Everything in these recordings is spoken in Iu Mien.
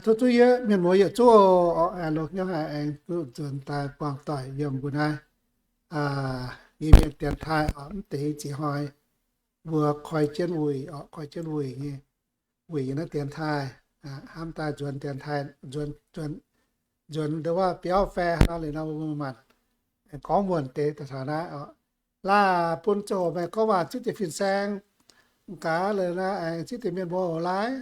Tov zuqc yie mienh muoz yietc zungv oc, longx hnyouv haic aengx duqv nzuonx daaih buangh doic yiem mbuo naaiv Iu-Mienh dienx taaih oc, mv deix ziex hnoi mbuo koi jienv wuic oc, koi jienv wuic nyei, wuic yiem naaiv dienx taaih, hnamv daaih nzuonx dienx taaih, nzuonx, nzuonx ndau wuov biauv fai haaix nor liuz nor mbuo manc gorngv muonc deix daaih taux naaiv oc. Laah bun ziangh hoc meih gorngv waac zipv deix fin-saeng gaax, liuz naaiv aengx zipv deix mienh mbuo oc, laaiv.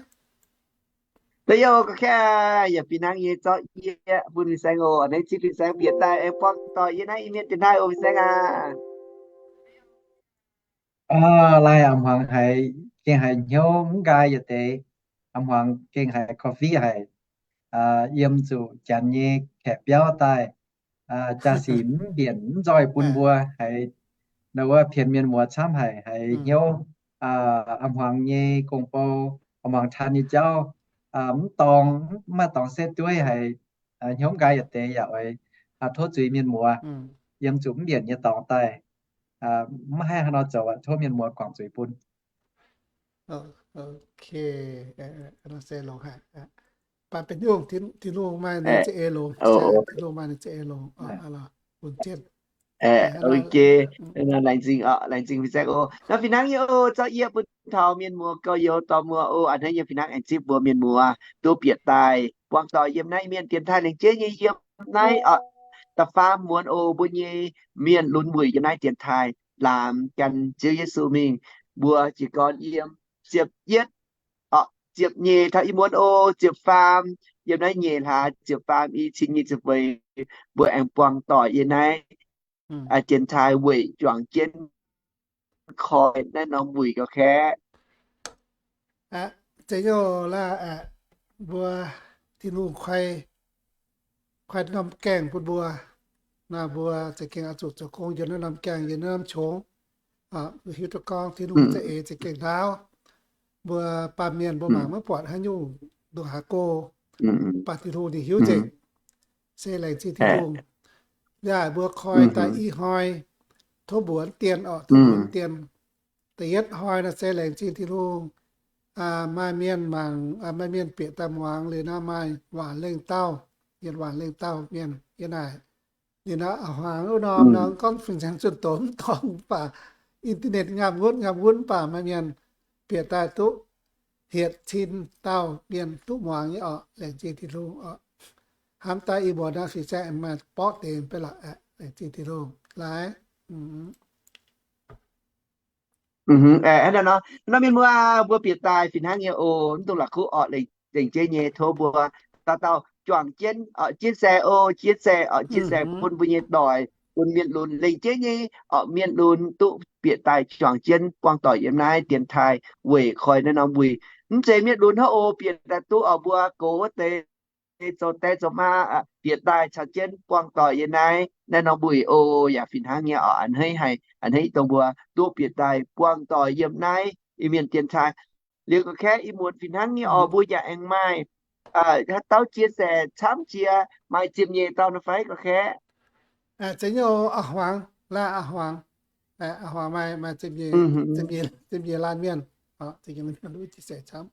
Da'yietv oc, ga'kaeqv yaac fih hnangv nyei zorqv yie bun fin-saeng oc, naaiv zipv fin-saeng bieqc daaih aengx buangh doic yiem naaiv Iu-Mienh dienx taaih oc, fin-saeng aac. Laih a'hmuangx haiz gengh haiz hnyouv mv nqaai yietc deix, a'hmuangx gengh haiz korv-fiqv haic, yiem zuqc janx nyei kaeqv biauv daaih, jaa-sic mv mbienc mv nzoih bun mbuo haiz, ndau wuov pien mienh muoz camv haic, haiz hnyouv a'hmuangx nyei gong-bou, a'hmuangx taan nyei jauv mv dorngx, mv maaih dorngx setv dueiv haic, hnyouv mv nqaai yietc deix yaac oix tov zuiz mienh muoz yiem zuqc mv mbienc nyei dorngx daaih, mv haih haaix nor zoux, tov mienh muoz guangc zuiz bun. Baac benx nyungc, Tin-Hungh maaih ninh za'eix longx, Tin-Hungh maaih ninh za'eix longx. Ok, laengz zingh, laengz zingh fin-saeng oc. Nor fih hnangv nyei oc, zorqv yie bun taux mienh muoz gauh youz dorh muoz oc, a'hneiv yie fih hnangv aengx zipv mbuo mienh muoz duqv bieqc daaih buangh doic yiem naaiv Iu-Mienh dienx taaih lengc jeiv nyei yiem naaiv da'faam muonz oc, mbuo nyei mienh lunx wuic yiem naaiv dienx taaih laamz gan Ziouv Yesu mingh. Mbuo jiez gorn yiem ziepc yietv, ziepc nyeic taux ih muonz oc, ziepc faam, yiem naaiv nyeic hlaax ziepc faam i cin nyic ziepc feix, mbuo aengx buangh doic yiem naaiv dienx taaih weic juangc jienv koi naaiv norm wuic gauh kaeqv. Zeiz nyei oc, laah aeqv, mbuo Tin-Hungh koi, koi norm gaengh bun mbuo. Naaiv mbuo za'gengh oix zuqc zoux gong yiem naaiv norm gaengh, yiem naaiv norm qongx. Mbuo hiuv duqv gorngv Tin-Hungh za'eix za'gengh hnauv. Mbuo baamh mienh mbuo mangc maiv buatc haaix nyungc ndongc haaix go, baac Tin-Hungh ninh hiuv nzengc. Se laengz zingh Tin-Hungh. Yaac mbuo koi daaih i hnoi, tov mbuox dien oc, tov mbuox dien. Da'yietv hnoi naaiv se laengz zingh Tin-Hungh, maaih mienh mangc, maaih mienh bieqc daaih muangx liuz naaiv maaih waanc lengh dauh, yietc waanc lengh dauh mienh yiem naaic. Liuz naaiv hmuangx wuov norm nor gorngv fin-saeng zunh doz mv dorngc mv baac internet ngamv wunv ngamv wunv mv baac maaih mienh bieqc daaih duqv hietc cin dauh mienh duqv muangx nyei oc. Laengz zingh Tin-Hungh oc. Hnamv daaih ih mbuox naaiv fin-saeng maaih borqv deix beiv lorqc aeqv. Laengz zingh Tin-Hungh. Laaiv. Hnangv naaiv nor, nor mienh muoz, mbuo bieqc daaih fih hnangv nyei oc. Mv dungx la'kuqv orqc, lengc jeiv nyei tov mbuo dauh dauh juangc jienv oc, jienv share oc, jienv share oc, jienv share bun mbuo nyei doic. bun mienh lunx lengc jeiv nyei, orqc, mienh lunx duqv bieqc daaih juangc jienv buangh doic yiem naaiv dienx taaih weic koi naaiv norm wuic. Mv zeiz mienh lunx hnangv oc, bieqc daaih duqv orqc mbuo gox wuov deix zoux die zoux maa bieqc daaih caux jienv buangh doic yiem naaiv, naaiv norm wuic oc. Yaac fih hnangv nyei orqc, a'hneiv haic, a'hneiv dongh mbuo duqv bieqc daaih buangh doic yiem naaiv Iu-Mienh dienx taaih. Liuz gorqv-kaeqv ih muonz fih hnangv nyei orqc, mbuo yaac aengx maaih haaix dauh chia sẻ camv jiex, maaih ziepc nyeic dauh nor fai gorqv-kaeqv? Zeiz nyei, a'hmuangx, laaih a'hmuangx, a'hmuangx maaih, maaih ziepc nyeic laanh mienh, ziepc nyeic laanh mienh chia sẻ camv.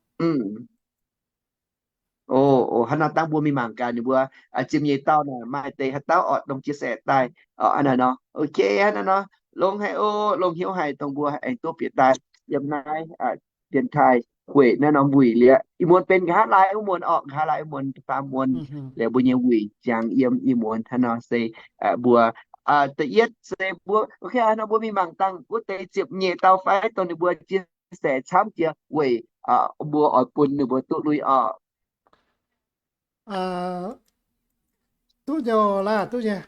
Hnangv nor dangh mbuo mingh mangc gaax ninh mbuo ziepc nyeic dauh naaic maaih deix haaix dauh orqc dongh chia sẻ daaih. Hnangv naaiv nor, ok, hnangv naaiv nor, longx haic oc, longx hnyouv haic dongh mbuo aengx duqv bieqc daaih yiem naaiv dienx taaih weic naaiv norm wuic liuz. Ih muonz benx nqa'haav laai wuov muonz orqc, nqa'haav laai wuov muonz, faam muonz liuz mbuo nyei wuic ziangx yiem ih muonz hnangv nor se mbuo da'yietv se mbuo, ok, hnangv nor mbuo mingh mangc dangh wuov deix ziepc nyeic dauh fai dongh ninh mbuo chia sẻ camv jiex weic mbuo oix bun ninh mbuo duqv lui orqc. Duqv nyei laaih, duqv nyei.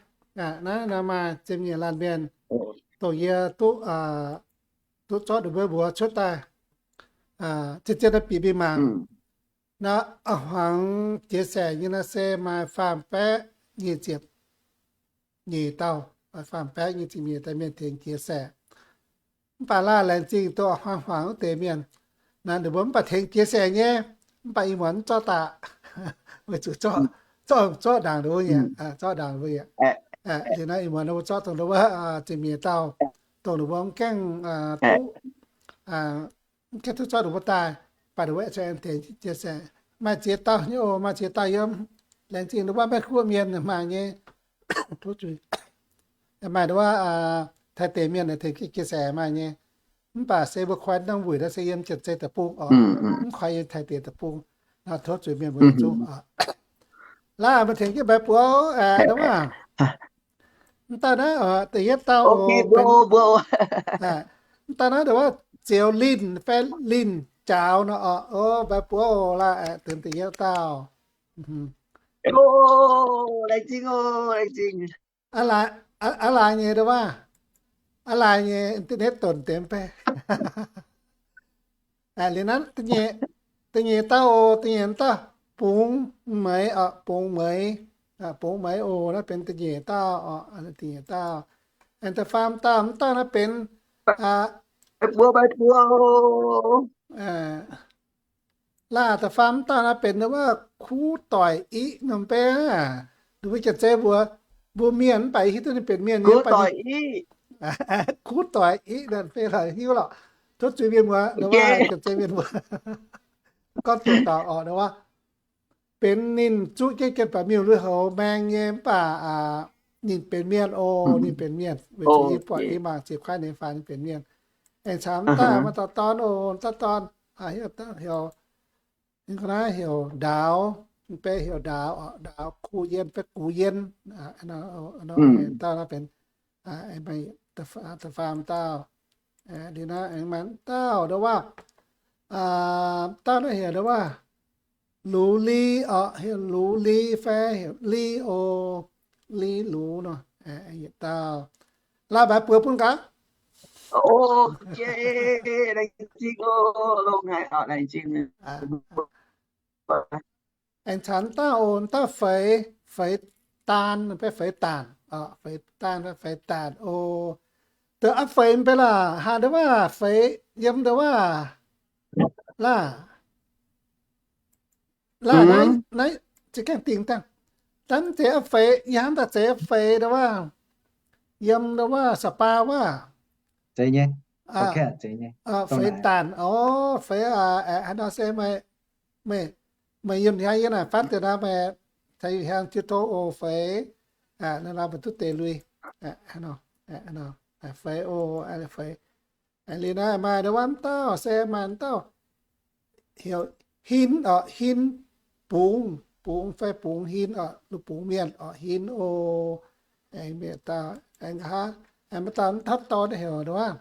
Naaiv maaih ziepc nyeic laanh mienh dongh yie duqv, duqv zorqv ninh mbuo mbuox cuotv daaih, zien-zien naaiv bieqc mingh mangc. Naaiv a'hmuangx chia sẻ nyei naaiv se maaih faam-baeqv nyic ziepc nyeic dauh, faam-baeqv nyic ziepc nyeic dauh mienh tengx chia sẻ. Mv baac laaih laengz zingh dongh a'hmuangx wuov deix mienh. Naaiv ninh mbuo mv baac tengx chia sẻ nyei, mv baac ih muonz mv zorqv daaih, weic zuqc zorqv, zorqv ndaangc ninh mbuo yaac, zorqv ndaangc ninh mbuo yaac. Liuz naaiv ih muonz ninh mbuo zorqv dongh wuov ziepc nyeic dauh, dongh ninh mbuo mv gaengh duqv, mv gaengh duqv zorqv ninh mbuo daaih, mv baac ninh mbuo aengx tengx chia sẻ. Maaih ziex dauh nyei oc, maaih ziex dauh yiem, laengz zingh ninh mbuo Meiv Guoqv mienh maaih nyei. Maaih wuov Taiv deic mienh tengx chia sẻ maaih nyei. Mv baac se mbuo koi norm wuic naaiv se yiem Janx-Zei deic-bung oc, mv koi yiem Taiv deic deic-bung. Naaiv tov zuiz mienh mbuo zungv oc. Laaih mbuo tengx jienv mbaix buoz, wuov, mv dauh naaiv, da'yietv dauh, mv dauh naaiv wuov Zioux Linh fai Linh Jaaux nor oc. Mbaix buoz oc. Laaih deix da'yietv dauh. Laengz zingh oc, laengz zingh. Aa laaix nyei wuov, aa laaix nyei internet donc deix mv bei. Liuz naaiv da'nyeic dauh oc, da'nyeic dauh Bungx Meix oc, Bungx Meix. Bungx Meix oc, naaiv benx da'nyeic dauh oc, da'nyeic dauh. Aengx da'faam dauh, mv dauh naaiv benx, mbuo mbaix buoz oc. Laaih da'faam dauh naaiv benx wuov Kuv Doic Iqv norm bei aqv. Ninh mbuo Janx-Zei mbuox mbuo mienh mv baac hiuv duqv ninh benx mienh nyei. Kuv Doic Iqv, Kuv Doic Iqv naaiv fei lorqc hiuv lorqc. Tov zuiz mienh mbuo, Janx-Zei mienh mbuo gorngv dongh dauh oc, wuov benx ninh zuqv jienv jienv baac miuc lui-houx maeng nyei mv baac ninh benx mienh oc, ninh benx mienh. Weic zuqc yie buatc yie mangc ziepc kuaaiv ninh faaux ninh benx mienh. Aengx caux mv dauh maaih dauh dorn oc, dauh dorn heuc, heuc Ndaaux, mv bei heuc Ndaaux, Ndaaux Ku Yien fai Gux Yien. Dauh naaiv benx da'faam dauh. Liuz naaiv aengx maaih dauh nduov waac, dauh naaiv heuc nduov waac Lux Li oc, heuc Lux Li fai heuc Li oc, Li Lux nor, yietc dauh. Laaih mbaix buoz bun gaax. Aengx caux dauh oc, dauh Feix, Feix Daan, Feix Daanh, Feix Daan, Feix Daanh oc. Deix a'feix mv bei laac, haa nduov waac Feix yiem nduov waac laac. Laaih naaiv za'gengh dingh dangh. Danv zeiz a'feix, yie hnamv daaih zeiz a'feix nduov waac, yiem nduov waac Sa'baa waac. Feix Daanh oc, Feix aac, haaix nor se meih, meih yiem hnyangx yie naaic fatv deix nor meih caux yie hnyangx jiu tong oc Feix. Naaiv nor meih duqv deix lui. Feix oc, Feix. Liuz naaiv maaih nduov waac mv dauh se maaih mv dauh heuc Hin oc, Hin Bungx, Bungx fai Bungx Hin oc, Lu Bungx Mienh oc, Hin oc. Aengx mienh dauh, aengx nqa'haav, aengx maaih dauh mv taux dorn heuc nduov waac,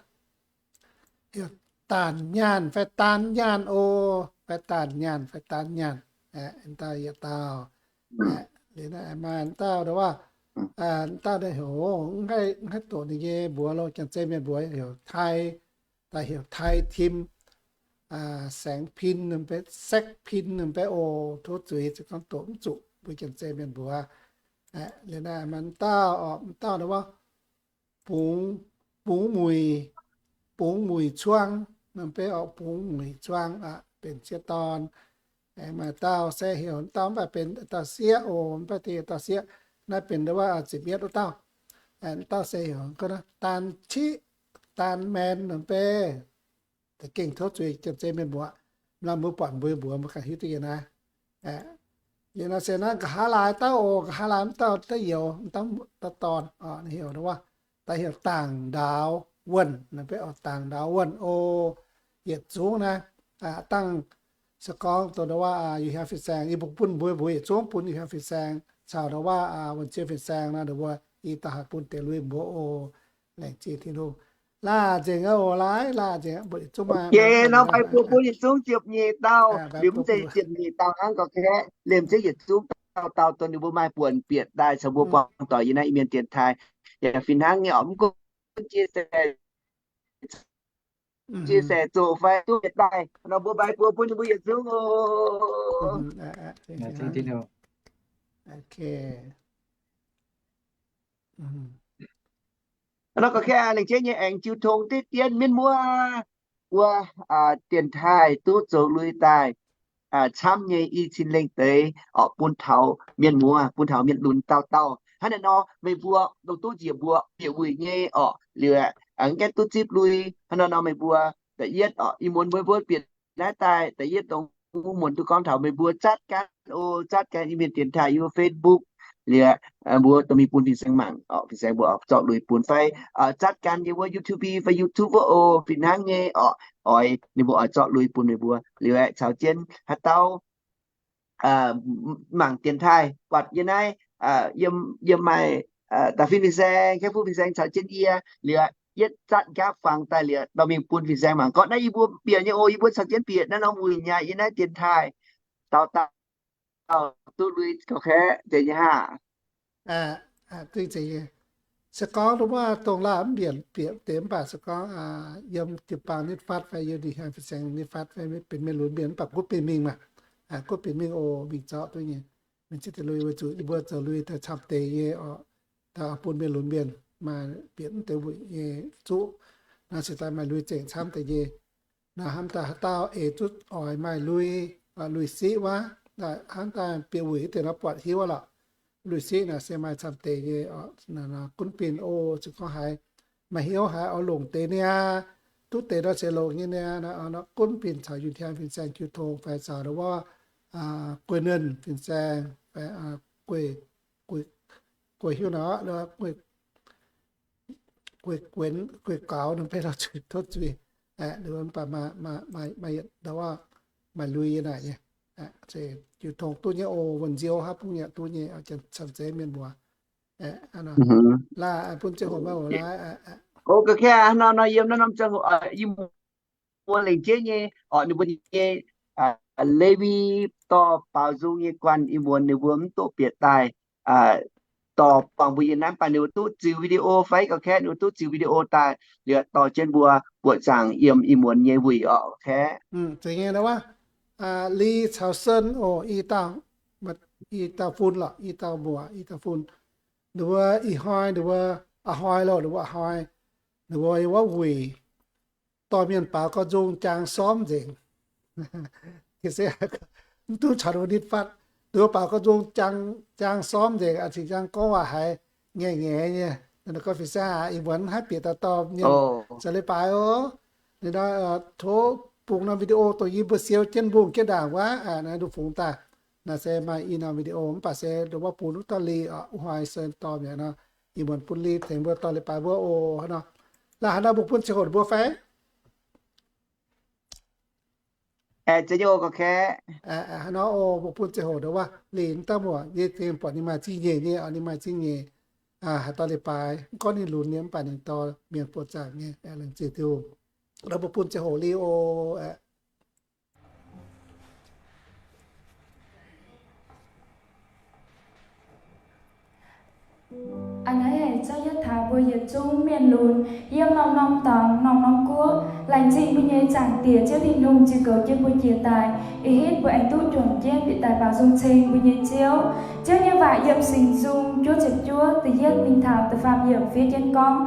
heuc Daanh Nyaanh fai Daan Nyaanh oc, fai Daanh Nyaanh fai Daan Nyaanh. Dauh yietc dauh. Liuz naaiv maaih dauh nduov waac Dauh naaiv heuc, mv haih doqc ninh nyei mbuox lo, Janx-Zei mienh mbuox heuc Tai, daaih heuc Tai Tim, Saengx Pin, Saengx Pin, mv bei oc. Tov zuiz, se gorngv doqc mv zuqc mbuo Janx-Zei mienh mbuox. Liuz naaiv maaih m'dauh, m'dauh naaiv wuov, Bungx, Bungx Muic, Bungx Muic Cuang, mv bei oc, Bungx Muic Cuang aqv, benx sieqv dorn. Aengx maaih dauh se heuc, dauh mv baac benx dauh sieqv oc, mv baac deix dauh sieqv, naaiv benx ndau wuov ziepc yietv wuov dauh. Dauh se heuc Daan Ciqv, Daan Maen, mv bei. Za'gengh tov zuiz Janx-Zei mienh mbuox, lamh mbuo buatc mbuo mbuox mbuo ganh hiuv duqv nyei naaiv. Liuz nor se naaiv nqa'haav laai dauh oc, nqa'haav laai wuov dauh da'youz, dauh dorn, ninh heuc ndau wuov, daaih heuc Daangc Ndaaux Wuonh, mv bei oc, Daangc Ndaaux Wuonh oc. Yietc zungv naaiv, dangh se gorngv dongh ndau wuov Yu-Hiaang fin-saeng, yie mbuo bun mbuo, mbuo yietc zungv bun Yu-Hiaang fin-saeng caux ndau wuov Wuonh Zien fin-saeng nor, ninh mbuo i dauh haih bun deix lui mbuo oc. Laengz zingh Tin-Hungh. Laanh nzengc oc, laanh, laanh nzengc, mbuo yietc zungv maaih, nor mbuo bun yietc zungv ziepc nyeic dauh, liuz mv zeiz ziepc nyeic dauh hnangv gau kaeqv, liemh zeiv yietc zungv dauh dauh dongh ninh mbuo maaih buonc bieqc daaih caux mbuo buangh doic yiem naaiv Iu-Mienh dienx taaih. Yaac fih hnangv nyei oc, mv gunv chia sẻ, chia sẻ zoqc fai duqv bieqc daaih nor, mbuo mbaix buo bun ninh mbuo yietc zungv oc. Nor ga'kv laengz jienv nyei aengx jiu tong diqv dien mienh muoz wuov dienx taaih duqv zoux lui daaih camv nyei i cin lengh deix oc, bun taux mienh muoz, bun taux mienh lunx dauh dauh. Hnangv naaiv nor meih mbuo dongh duqv njiec mbuo bieqc wuic nyei oc, liuz aengx gaengh duqv zipv lui. Hnangv naaiv nor meih mbuo da'yietv oc, ih muonz mbuo mbuo bieqc naaiv daaih da'yietv dongh wuov muonz duqv gorngv taux meih mbuo zatv gan oc, zatv gan Iu-Mienh dienx taaih yiem Facebook. Liuz mbuo dorh mingh bun fin-saeng mangc oc, fin-saeng mbuo oix zorqv lui bun fai zatv gan yiem wuov YouTube fai YouTube wuov oc, fih hnangv nyei oc, oix ninh mbuo oix zorqv lui bun meih mbuo. Liuz aeqv, caux jienv haaix dauh mangc dienx taaih buatc yie naaiv, yiem maaih da'fin fin-saeng, kaiv fuv fin-saeng caux jienv yie, liuz yietv zatv nqaapv fangx daaih liuz dorh mingh bun fin-saeng mangc gorngv naaiv yie mbuo bieqc nyei oc, yie mbuo caux jienv bieqc naaiv norm wuic nyei, yie naaiv dienx taaih dauh dauh duqv lui gauh kaeqv deix nyei haah. Se gorngv wuov dongh laanh mv mbienc bieqc deix mv baac se gorngv yiem jiu-baang nitv fatv fai yiem Yu-Hiaang fin-saeng nitv fatv fai benx mienh lunx mbienc mv baac gunv bieqc mingh maah, gunv bieqc mingh oc, mingh zorqv duqv nyei. Mingh zipv deix lui weic zuqc yie mbuo zoux lui daaih camv deix nyei oc, daaih bun mienh lunx mbienc maaih bieqc mv deix wuic nyei zuqv. Naaiv se daaih maaih lui zengc camv deix nyei. Naaiv hnamv daaih haaix dauh eix duqv oix maaih lui, lui siqv wuov, hnamv daaih bieqc wuic deix nor buatc hiuv lorqc. Lui siqv naaic se maaih camv deix nyei. Gunv binc oc, se gorngv haiz maaih hnyouv haiz oix longc deix niaa, duqv deix nor se longc nyei niaa. Gunv binc caux Yu-Hiaang fin-saeng jiu tong fai caux ndau wuov guei nernh fin-saeng fai guei, guei hiuv nor, guei gueix, gueix gaux nor mv bei lorqc, zuqc tov zuiz. Aeqv, mv baac maaih, maaih, maaih yietc ndau wuov maaih lui yie naaic nyei. Se jiu tong duqv nyei oc, wuonh nziou haav bung yaac duqv nyei, camv zeiz mienh mbuo. Aeqv, laaix bun ziangh hoc maiv oc laaix. O, ga'kv nor, nor yiem naaiv norm ziangh hoc ih muonz lengc jeiv nyei oc, ninh mbuo nyei Lewi dorh baaux nzung nyei guanh ih muonz ninh mbuo mv duqv bieqc daaih dorh buangh mbuo yiem naaiv, mv baac ninh mbuo duqv ziux video fai gauh kaeqv ninh mbuo duqv ziux video daaih liuz dorh jienv mbuo buoqc zaangc yiem ih muonz nyei wuic oc, kaeqv. Zeiz nyei wuov, Li caux Sen oc, i dauh, i dauh fun lorqc, i dauh muoc, i dauh fun. Ninh mbuo ih hnoi, ninh mbuo a'hnoi loh, ninh mbuo a'hnoi, ninh mbuo yiem wuov wuic dorh mienh baaux gauh nzung jaang sormv nzengc. Mv duqv caux ninh mbuo nitv fatv, ninh mbuo baaux gauh nzung jaang sormv nzengc, cingx jaang gorngv waac haiz ngaengc ngaengc nyei. Gorngv fin-saeng aac, ih muonz haih bieqc daaih dorh mienh zoux leiz-baaix oc. Ninh nor, tov bungx norm video dongh yie mbuo siou jienv mbungh jienv ndaangc wuov, naaiv nduqc fungx daaih. Naaiv se maaih i norm video mv baac se ndongc wuov bun wuov dauh Li oc, wuov hnoi se dorh mi'aqv nor, ih muonz bun Li tengx mbuo dorh leiz-baaix mbuo oc. Hnangv nor, laaix haaix nor mbuo bun ziangh hoc mbuo fai? Aeqv, zeiz nyei oc, ga'kaeqv. Hnangv nor oc, mbuo bun ziangh hoc ndongc wuov Li dauh muoc, yie za'gengh buatc ninh maaih zingh nyeic nyei oc, ninh maaih zingh nyeic. Haaix dauh leiz-baaix mv gorngv ninh lunx nyei mv baac ninh dorh mienh buoqc zaangc nyei, laengz zingh Tin-Hungh. Nor mbuo bun ziangh hoc Li oc. A'hneiv haic, zorqv yietv taux mbuo yietc zungv mienh lunx yiem norm-norm dorngx, norm-norm guoqv. Laengz zingh mbuo nyei Zaangc Diex Ziouv Tin-Hungh ziux goux jienv mbuo jiex daaih, ih hitv mbuo aengx duqv juangc jienv bieqc daaih baaux nzung ceng mbuo nyei Ziouv. Ziouv nyei waac yiem Singx Nzung juov ziepc juov, da'yietv mingh taux da'faam yiemc fiev jienv gorngv,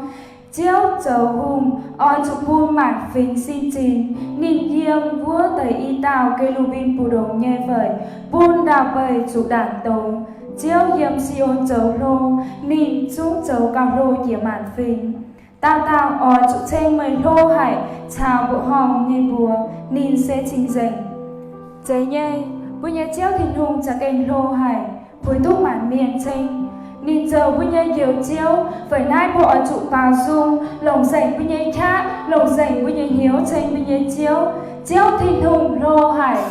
Ziouv zoux hungh oix zuqc bun maanc fingx sin zinh. Ninh yiem wuov deix i dauh ge^lu^mbim mbu'ndongx nyei weic, bun ndau-beih zuqc ndaangc dongz. Ziouv yiem Si^on zoux hlo, ninh zungv zoux gauh hlo jiex maanc fingx. Dauh dauh oix zuqc ceng meih hlo haic caux mbuoqc horngh nyei mbuox. Ninh se cing-nzengc. Zeiz nyei, mbuo nyei Ziouv Tin-Hungh za'gengh hlo haic, puix duqv maanc mienh ceng. Ninh zoux mbuo nyei Njoux Ziouv. Weic naaiv mbuo oix zuqc baaux nzung, longc nzengc mbuo nyei qaqv, longc nzengc mbuo nyei hnyouv ceng mbuo nyei Ziouv. Ziouv Tin-Hungh hlo haic.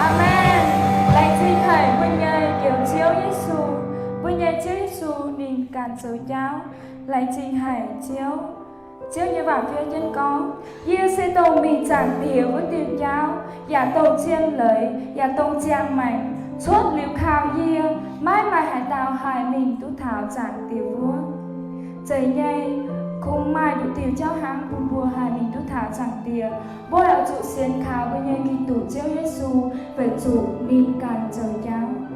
Aamen. Laengz zingh haic mbuo nyei Njoux Ziouv Yesu. Mbuo nyei Ziouv Yesu ninh ganh zoux jauv. Laengz zingh haic Ziouv. Ziouv nyei waac fiev jienv gorngv, Yie se dongh mingh Zaangc Diex wuov diuh jauv, yaac dongh zien leiz, yaac dongh ziangh maengc. Cuotv liuz kaux yie, maiv maaih haaix dauh haih mingh duqv taux Zaangc Diex wuov. Zeiz nyei, kungx maaih nduqc diuh jauv hnangv bun mbuo haih mingh duqv taux Zaangc Diex. Mbuo oix zuqc sienx kaux mbuo nyei Giduc Ziouv Yesu, weic zuqc ninh ganh zoux jangv.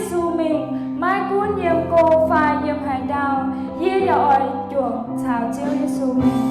Yesu mingh, maiv gunv yiem go fai yiem haaix ndau, yie yaac oix juangc caux Ziouv Yesu mingh.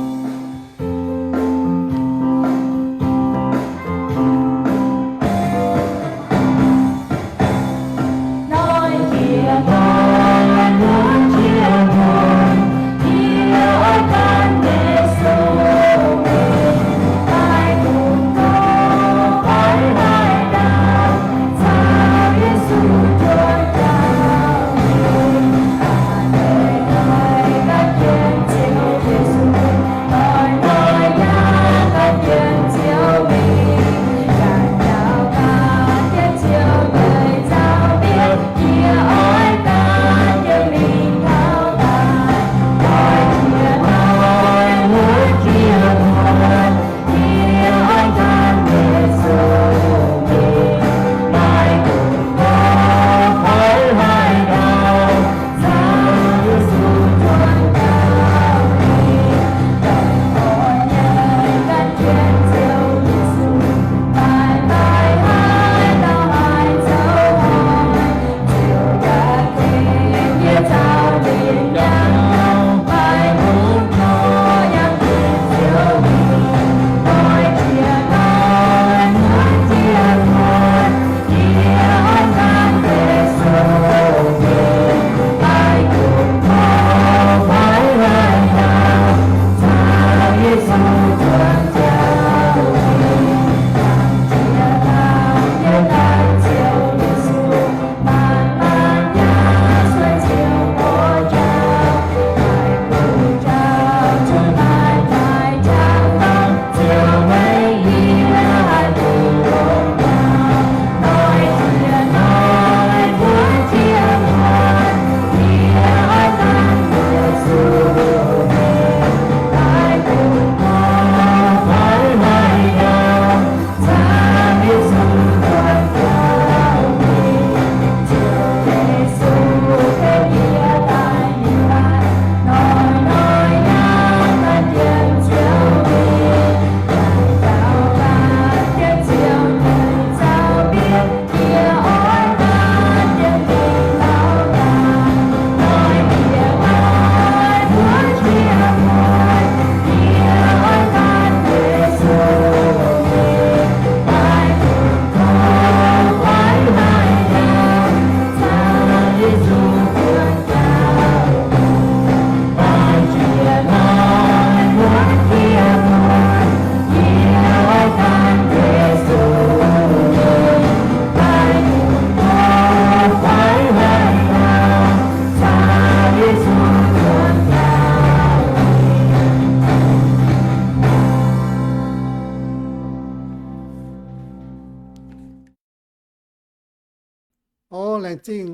O, laengz zingh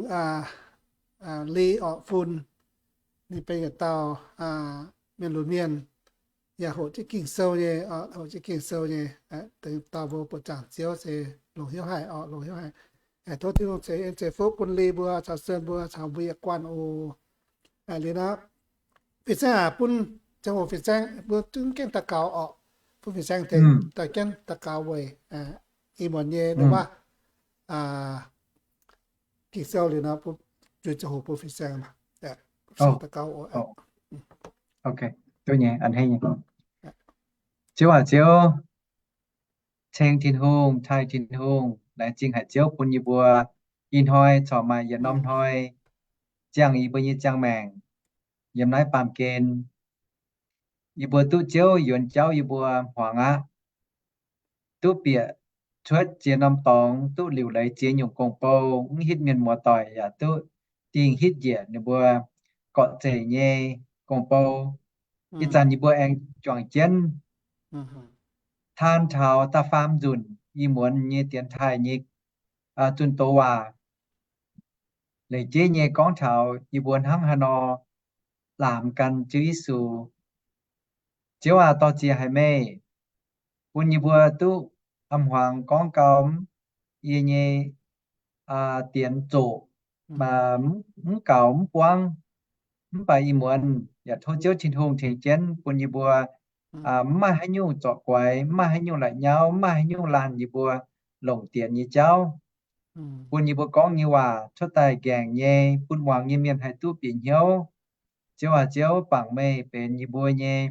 Le orqc fun. Ninh benx yietc dauh mienh lunx mienh, yaac hoqc jienv Ging-Sou nyei, hoqc jienv Ging-Sou nyei, dauh mbuo buoqc zaangc Ziouv se longc hnyouv haic orqc, longc hnyouv haic. Tov Tin-Hungh ceix en ceix fuqv bun Le mbuo caux Sen mbuo caux mbuo yietc guanh oc. Liuz nor, Fin-Saeng aac, bun ziangh hoc Fin-Saeng mbuo zungv jienv daux gaux orqc. Bun Fin-Saeng tengx daaih jienv daux gaux weic ih muonz nyei nor maah. Ging-Sou liuz nor, bun ziangh hoc bun Fin-Saeng daux gaux oc. Ziouv aac Ziouv, ceng Tin-Hungh, taaih Tin-Hungh, laengz zingh haic Ziouv bun yie mbuo ih hnoi corc maaih yietc norm hnoi ziangh yie mbuo nyei ziangh maengc yiem naaiv baamh gen. Yie mbuo duqv Ziouv yuonx jauv yie mbuo hmuangx aqv. Duqv bieqc cuotv ziex norm dorngx, duqv liuc leiz ziex nyungc gong-bou, mv hitv mienh muoz-doic yaac duqv dingh hitv njiec ninh mbuo gorqv-zeic nyei gong-bou. Ih zanc yie mbuo aengx juangc jienv taan taux da'faam nzunc ih muonz nyei dienx taaih nyei zunh doz waac. Leiz jeiv nyei gorngv taux yie mbuo hnangv haaix nor laamx gan Ziouv Yesu. Ziouv aac, dorh ziex haic meih, bun yie mbuo duqv am hmuangx gorngv gau yie nyei dienx zoqc, mv gaux mv buangv. Mv baac ih muonz yaac tov Ziouv Tin-Hungh tengx jienv bun yie mbuo mv maaih haaix nyungc zorqv guaix, mv maaih haaix nyungc la'nyauv, mv maaih haaix nyungc laanh yie mbuo longc dienx nyei jauv. bun yie mbuo gorngv nyei waac cuotv daaih nqaengc nyei, bun muangx nyei mienh haih duqv bieqc hnyouv. Ziouv aac, Ziouv, bangc meih benx yie mbuo nyei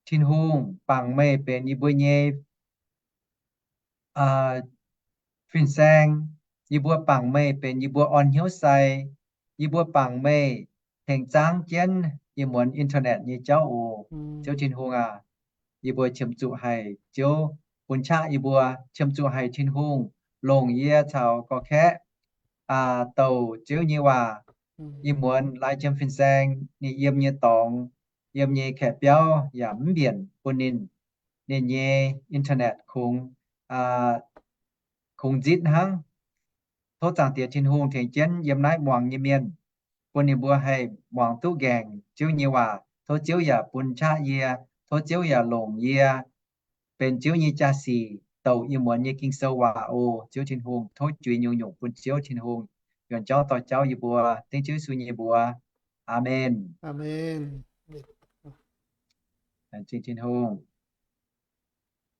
Tin-Hungh, bangc meih benx yie mbuo nyei fin-saeng. Yie mbuo bangc meih benx yie mbuo orn hnyouv sai. Yie mbuo bangc meih tengx zaangv jienv ih muonz internet nyei jauv oc. Ziouv Tin-Hungh aac, yie mbuo qiemx zuqc haic Ziouv bun qaqv yie mbuo, qiemx zuqc haic Tin-Hungh longc yie caux gorx-kaeqv douc Ziouv nyei waac. Ih muonz lai jiem fin-saeng ninh yiem nyei dorngx, yiem nyei kaeqv biauv yaac mv mbienc bun ninh, ninh nyei internet kungx, kungx nzitv hnangv. Tov Zaangc Diex Tin-Hungh tengx jienv yiem naaiv muangx nyei mienh, bun ninh mbuo haih muangx duqv nqaengc Ziouv nyei waac. Tov Ziouv yaac bun qaqv yie, tov Ziouv yaac longc yie benx Ziouv nyei jaa-sic douc ih muonz nyei Ging-Sou waac oc. Ziouv Tin-Hungh, tov juix nyungc-nyungc bun Ziouv Tin-Hungh yuonx jauv dorh jauv yie mbuo, dengv Ziouv Yesu nyei mbuox. Aamen.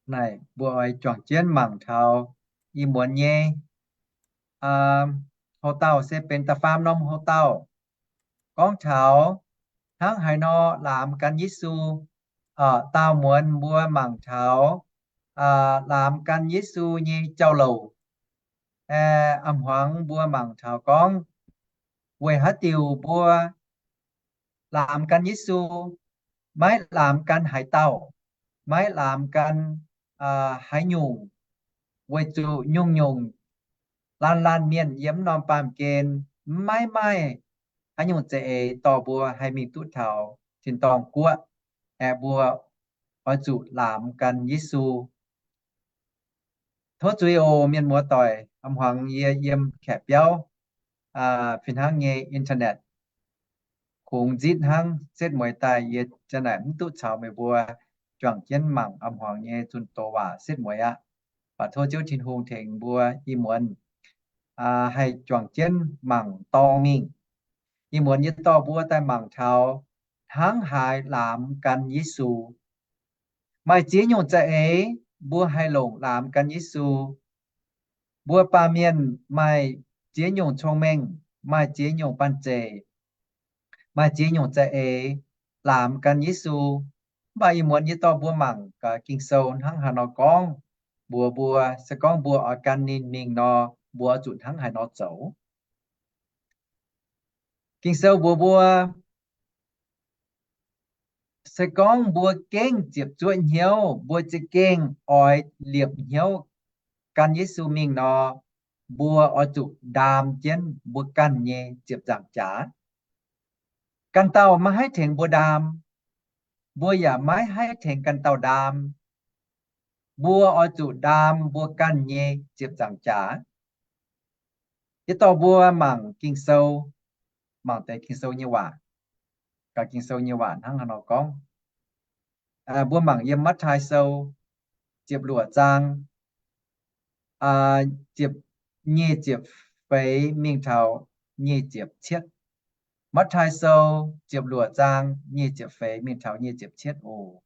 Naaic mbuo oix juangc jienv mangc taux ih muonz nyei houc dauh se benx da'faam norm houc dauh, gorngv taux hnangv haaix nor laamx gan Yesu. Daauh muonz mbuo mangc taux laamx gan Yesu nyei jauv-louc. A'hmuangx mbuo mangc taux gorngv weic haaix diuc mbuo laamx gan Yesu, maiv laamx gan haaix dauh, maiv laamx gan haaix nyungc, weic zuqc nyungc-nyungc laanh laanh mienh yiem norm baamh gen maiv maaih haaix nyungc za'eix dorh mbuo haih mingh duqv taux tin-dorngh guoqv. Aeqv, mbuo oix zuqc laamx gan Yesu. Tov zuiz oc mienh muoz doic, a'hmuangx yie yiem kaeqv biauv fih hnangv nyei internet kungx nzitv hnangv, setv mueiz daaih yie ziang naaic mv duqv caux meih mbuo juangc jienv mangc a'hmuangx nyei zunh doz waac setv mueiz aqv. Baac tov Ziouv Tin-Hungh tengx mbuo ih muonz haih juangc jienv mangc dorng mingh. Ih muonz yie dorh mbuo daaih mangc taux hnangv haaix laamx gan Yesu. Maaih ziex nyungc za'eix mbuo haih longc laamx gan Yesu. Mbuo baamh mienh maaih ziex nyungc cong-mengh, maaih ziex nyungc banh zeic, maaih ziex nyungc za'eix laamx gan Yesu. Mv baac ih muonz yie dorh mbuo mangc gaax Ging-Sou hnangv haaix nor gorngv mbuox mbuo, se gorngv mbuo oix gan ninh mingh nor, mbuo oix zuqc hnangv haaix nor zoux. Ging-Sou mbuox mbuo, se gorngv mbuo gengh ziepc zuoqv hnyouv, mbuo za'gengh oix liepc hnyouv gan Yesu mingh nor, mbuo oix zuqc ndaam jienv mbuo ganh nyei ziepc nzaangc jaax. Ganh dauh maiv haih tengx mbuo ndaam, mbuo yaac maiv haih tengx ganh dauh ndaam. Mbuo oix zuqc ndaam mbuo ganh nyei ziepc nzaangc jaax. Yie dorh mbuo mangc Ging-Sou, mangc deix Ging-Sou nyei waac. Gaax Ging-Sou nyei waac hnangv haaix nor gorngv. Mbuo mangc yiem Matv^taai Sou ziepc luoqc zaang, ziepc, nyic ziepc feix mingh taux nyic ziepc cietv. Matv^taai Sou ziepc luoqc zaang nyic ziepc feix mingh taux nyic ziepc cietv oc.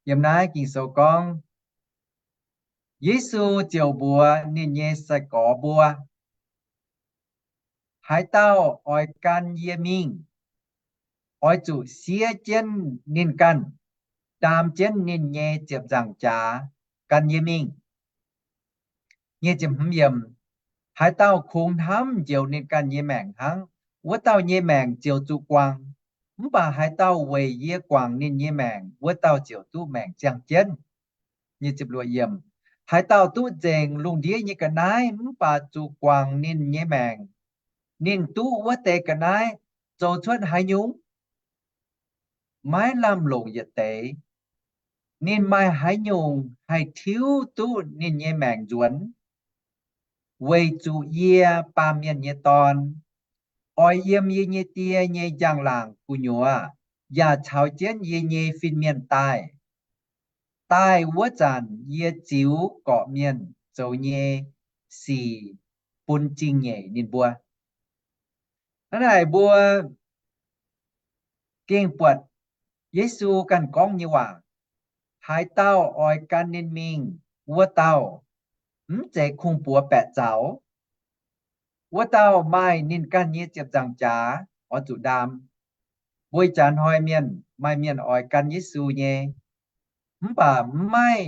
Yiem naaiv Ging-Sou gorngv, Yesu ziouc mbuox ninh nyei sai-gorx mbuo, Haaix dauh oix gan yie mingh, oix zuqc siev jienv ninh ganh, ndaam jienv ninh nyei ziepc nzaangc jaax gan yie mingh. Haaix dauh kungx hnamv njoux ninh ganh nyei maengc hnangv, wuov dauh nyei maengc ziouc zuqc guangc. Mv baac haaix dauh weic yie guangc ninh nyei maengc, wuov dauh ziouc duqv maengc ziangh jienv. Haaix dauh duqv nzengc lungh ndiev nyei ga'naaiv mv baac zuqc guangc ninh nyei maengc, ninh duqv wuov deix ga'naaiv zoux cuotv haaix nyungc? Maiv lamh longc yietc deix. Ninh maaih haaix nyungc haih tiuv duqv ninh nyei maengc nzuonx? Weic zuqc yie, Baamh Mienh nyei Dorn, oix yiem yie nyei Die nyei njang-laangc gu'nyuoz, yaac caux jienv yie nyei fin-mienh daaih. Daaih wuov zanc yie ziux gorqv-mienh zoux nyei sic bun zingh nyeic ninh mbuo. Hnangv naaic mbuo gengh buatc Yesu ganh gorngv nyei waac, Haaix dauh oix gan ninh mingh, wuov dauh mv zeiz kungx-buoz baeqc zaux. Wuov dauh maaih ninh ganh nyei ziepc nzaangc jaax oix zuqc ndaam. Mbuo ih jaax hnoi mienh maaih mienh oix gan Yesu nyei, mv baac mv maaih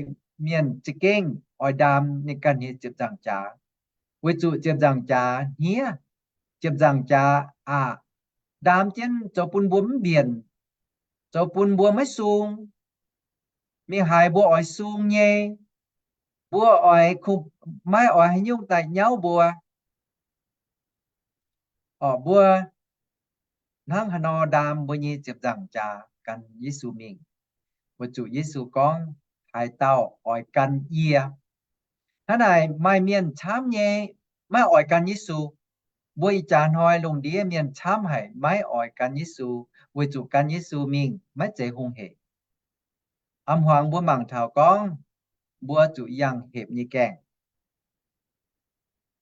mienh za'gengh oix ndaam ninh ganh nyei ziepc nzaangc jaax, weic zuqc ziepc nzaangc jaax hniev. Ziepc nzaangc jaax aqc, ndaam jienv zoux bun mbuo mv mbienc, zoux bun mbuo maiv sung. Mingh haaix mbuo oix sung nyei, mbuo oix kungx maiv oix haaix nyungc daaih nyauv mbuo. Orqc, mbuo hnangv haaix nor ndaam mbuo nyei ziepc nzaangc jaax gan Yesu mingh? Weic zuqc Yesu gorngv, haaix dauh oix gan yie. Hnangv naaic maaih mienh camv nyei maiv oix gan Yesu. Mbuo ih jaax hnoi lungh ndiev mienh camv haic maiv oix gan Yesu, weic zuqc gan Yesu mingh maiv zeiz hungh hec. A'hmuangx mbuo mangc taux gorngv mbuo zuqc yangh hepc nyei gaengh.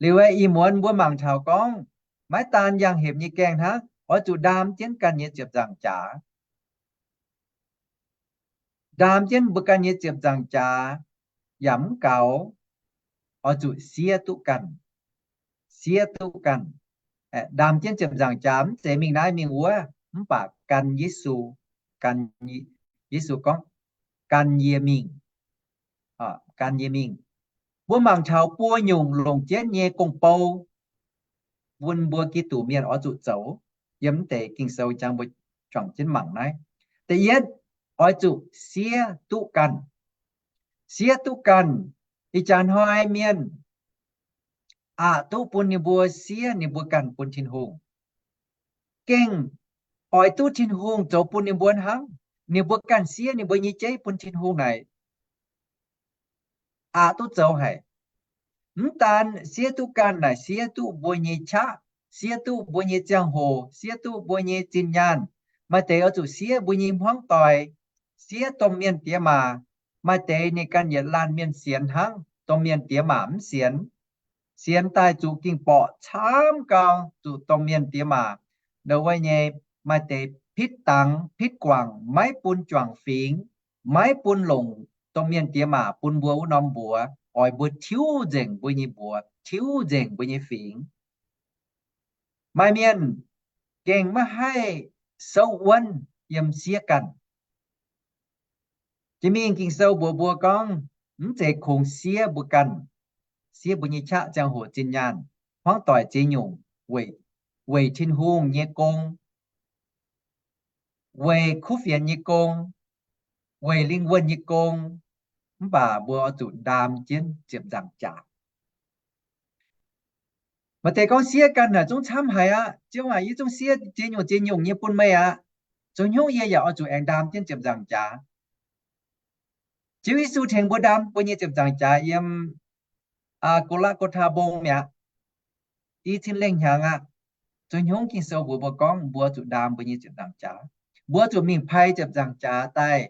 Liuz aeqv, ih muonz mbuo mangc taux gorngv maiv daan yangh hepc nyei gaengh hnangv, oix zuqc ndaam jienv ganh nyei ziepc nzaangc jaax. Ndaam jienv mbuo ganh nyei ziepc nzaangc jaax yaac mv gaux, oix zuqc siev duqv ganh. Siev duqv ganh. Ndaam jienv ziepc nzaangc jaax mv zeiz mingh naaiv mingh wuov, mv baac gan Yesu. Gan, Yesu gorngv, gan yie mingh. Gan yie mingh. Mbuo mangc taux buo nyungc longc jienv nyei gong-bou bun mbuo Giduc mienh oix zuqc zoux. Yiem mv deix Ging-Sou jangx mbuo juangc jienv mangc naaiv. Da'yietv, oix zuqc siev duqv ganh. Siev duqv ganh. Ih jaax hnoi mienh aqc duqv bun ninh mbuo siev ninh mbuo ganh bun Tin-Hungh. Gengh oix duqv Tin-Hungh zoux bun ninh mbuo hnangv. Ninh mbuo ganh siev ninh mbuo nyei jeiv bun Tin-Hungh naaic, aqc duqv zoux haic. Mv daan siev duqv ganh naaic, siev duqv mbuo nyei qaqv, siev duqv mbuo nyei ziangh hoc, siev duqv mbuo nyei zinh nyaanh. Maaih deix oix zuqc siev mbuo nyei hmuangv doic, siev domh mienh diex maac. Maaih deix ninh ganh yietc laanh mienh sienx hnangv, domh mienh diex maac mv sienx. Sienx daaih zuqc ging-borqc camv gau, zuqc domh mienh diex maac ndo wuov nyei, maaih deix pitv dangx pitv guangc, maiv bun juangc fingx, maiv bun longc domh mienh diex maac bun mbuo wuov norm mbuox, oix mbuo tiuv nzengc mbuo nyei mbuox, tiuv nzengc mbuo nyei fingx. Maaih mienh gengh maiv haih souv wuonv yiem siev ganh. Jiex mingh Ging-Sou mbuox mbuo gorngv, mv zeiz kungx siev mbuo ganh, siev mbuo nyei qaqv, ziangh hoc, zinh nyaanh, hmuangv doic, ziex nyungc, weic, weic Tin-Hungh nyei gong, weic kuv fienx nyei gong, weic lingh wuonh nyei gong, mv baac mbuo oix zuqc ndaam jienv ziepc nzaangc jaax. Maaih deix gorngv, siev ganh naaic zungv camv haic aqv. Ziouv aac, yie zungv siev ziex nyungc ziex nyungc nyei bun meih aqv. Zoux haaix nyungc yie yaac oix zuqc aengx ndaam jienv ziepc nzaangc jaax. Ziouv Yesu tengx mbuo ndaam mbuo nyei ziepc nzaangc jaax yiem Go^laa^go^taa Mbong mi'aqv. I cin lengh hnyangx aqv. Zoux haaix nyungc Ging-Sou mbuox mbuo gorngv mbuo zuqc ndaam mbuo nyei ziepc nzaangc jaax? Mbuo zuqc mingh pai ziepc nzaangc jaax daaih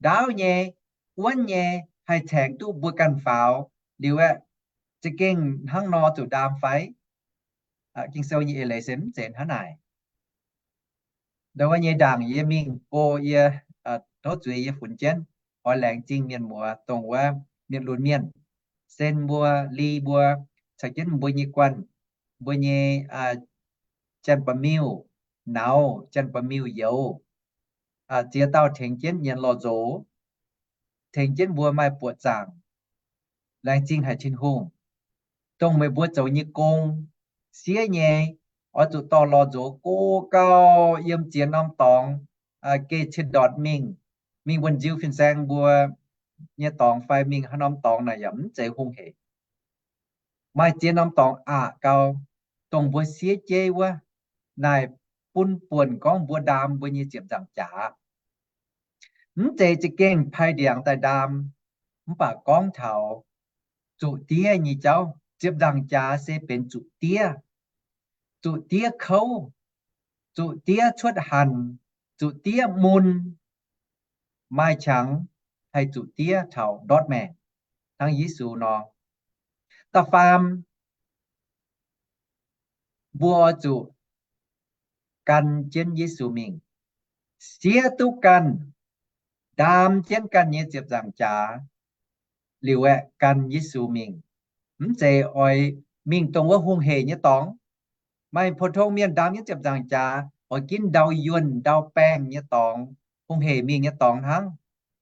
ndaauv nyei, wuonv nyei, haih tengx duqv mbuo ganh faaux. Liuz aeqv, za'gengh hnangv nor zuqc ndaam fai? Ging-Sou nyei eix leiz se mv zeiz hnangv naaic. Ndo wuov nyei ndaangc yie mingh go yie, tov zuiz yie funx jienv, oix laengz zingh mienh muoz dongh wuov mienh lunx mienh, sen mbuo, li mbuo, caux jienv mbuo nyei guanh, mbuo nyei janx-ba'miuh, nauz janx-ba'miuh youz, ziex dauh tengx jienv nyienz lorh nzox, tengx jienv mbuo maaih buoqc zaangc. Laengz zingh haic Tin-Hungh, dongh meih mbuo zoux nyei gong siev nyei, oix zuqc dorh lorh nzox go gau yiem ziex norm dorngx, geh cien-ndortv mingh, mingh wuonh nziu fin-saeng mbuo nyei dorngx fai mingh haaix norm dorngx naaic yaac mv zeiz hungh hec. Maaih ziex norm dorngx aqc gau, dongh mbuo siev jeiv wuov, naaic bun buonc gorngv mbuo ndaam mbuo nyei ziepc nzaangc jaax. Mv zeiz za'gengh pai ndiangx daaih ndaam, mv baac gorngv taux zuqc diev nyei jauv. Ziepc nzaangc jaax se benx zuqc diev, zuqc diev kouv, zuqc diev cuotv hanc, zuqc diev mun, maaih qangx haih zuqc diev taux ndortv maengc, hnangv Yesu nor. Da'faam, mbuo oix zuqc gan jienv Yesu mingh, siev duqv ganh, ndaam jienv ganh nyei ziepc nzaangc jaax, liuz aeqv, gan Yesu mingh. Mv zeiz oix mingh dongh wuov hungh hec nyei dorngx. Maaih pou-tong mienh ndaam jienv ziepc nzaangc jaax oix ginv ndau yuonh ndau baengh nyei dorngx, hungh hec mingh nyei dorngx hnangv.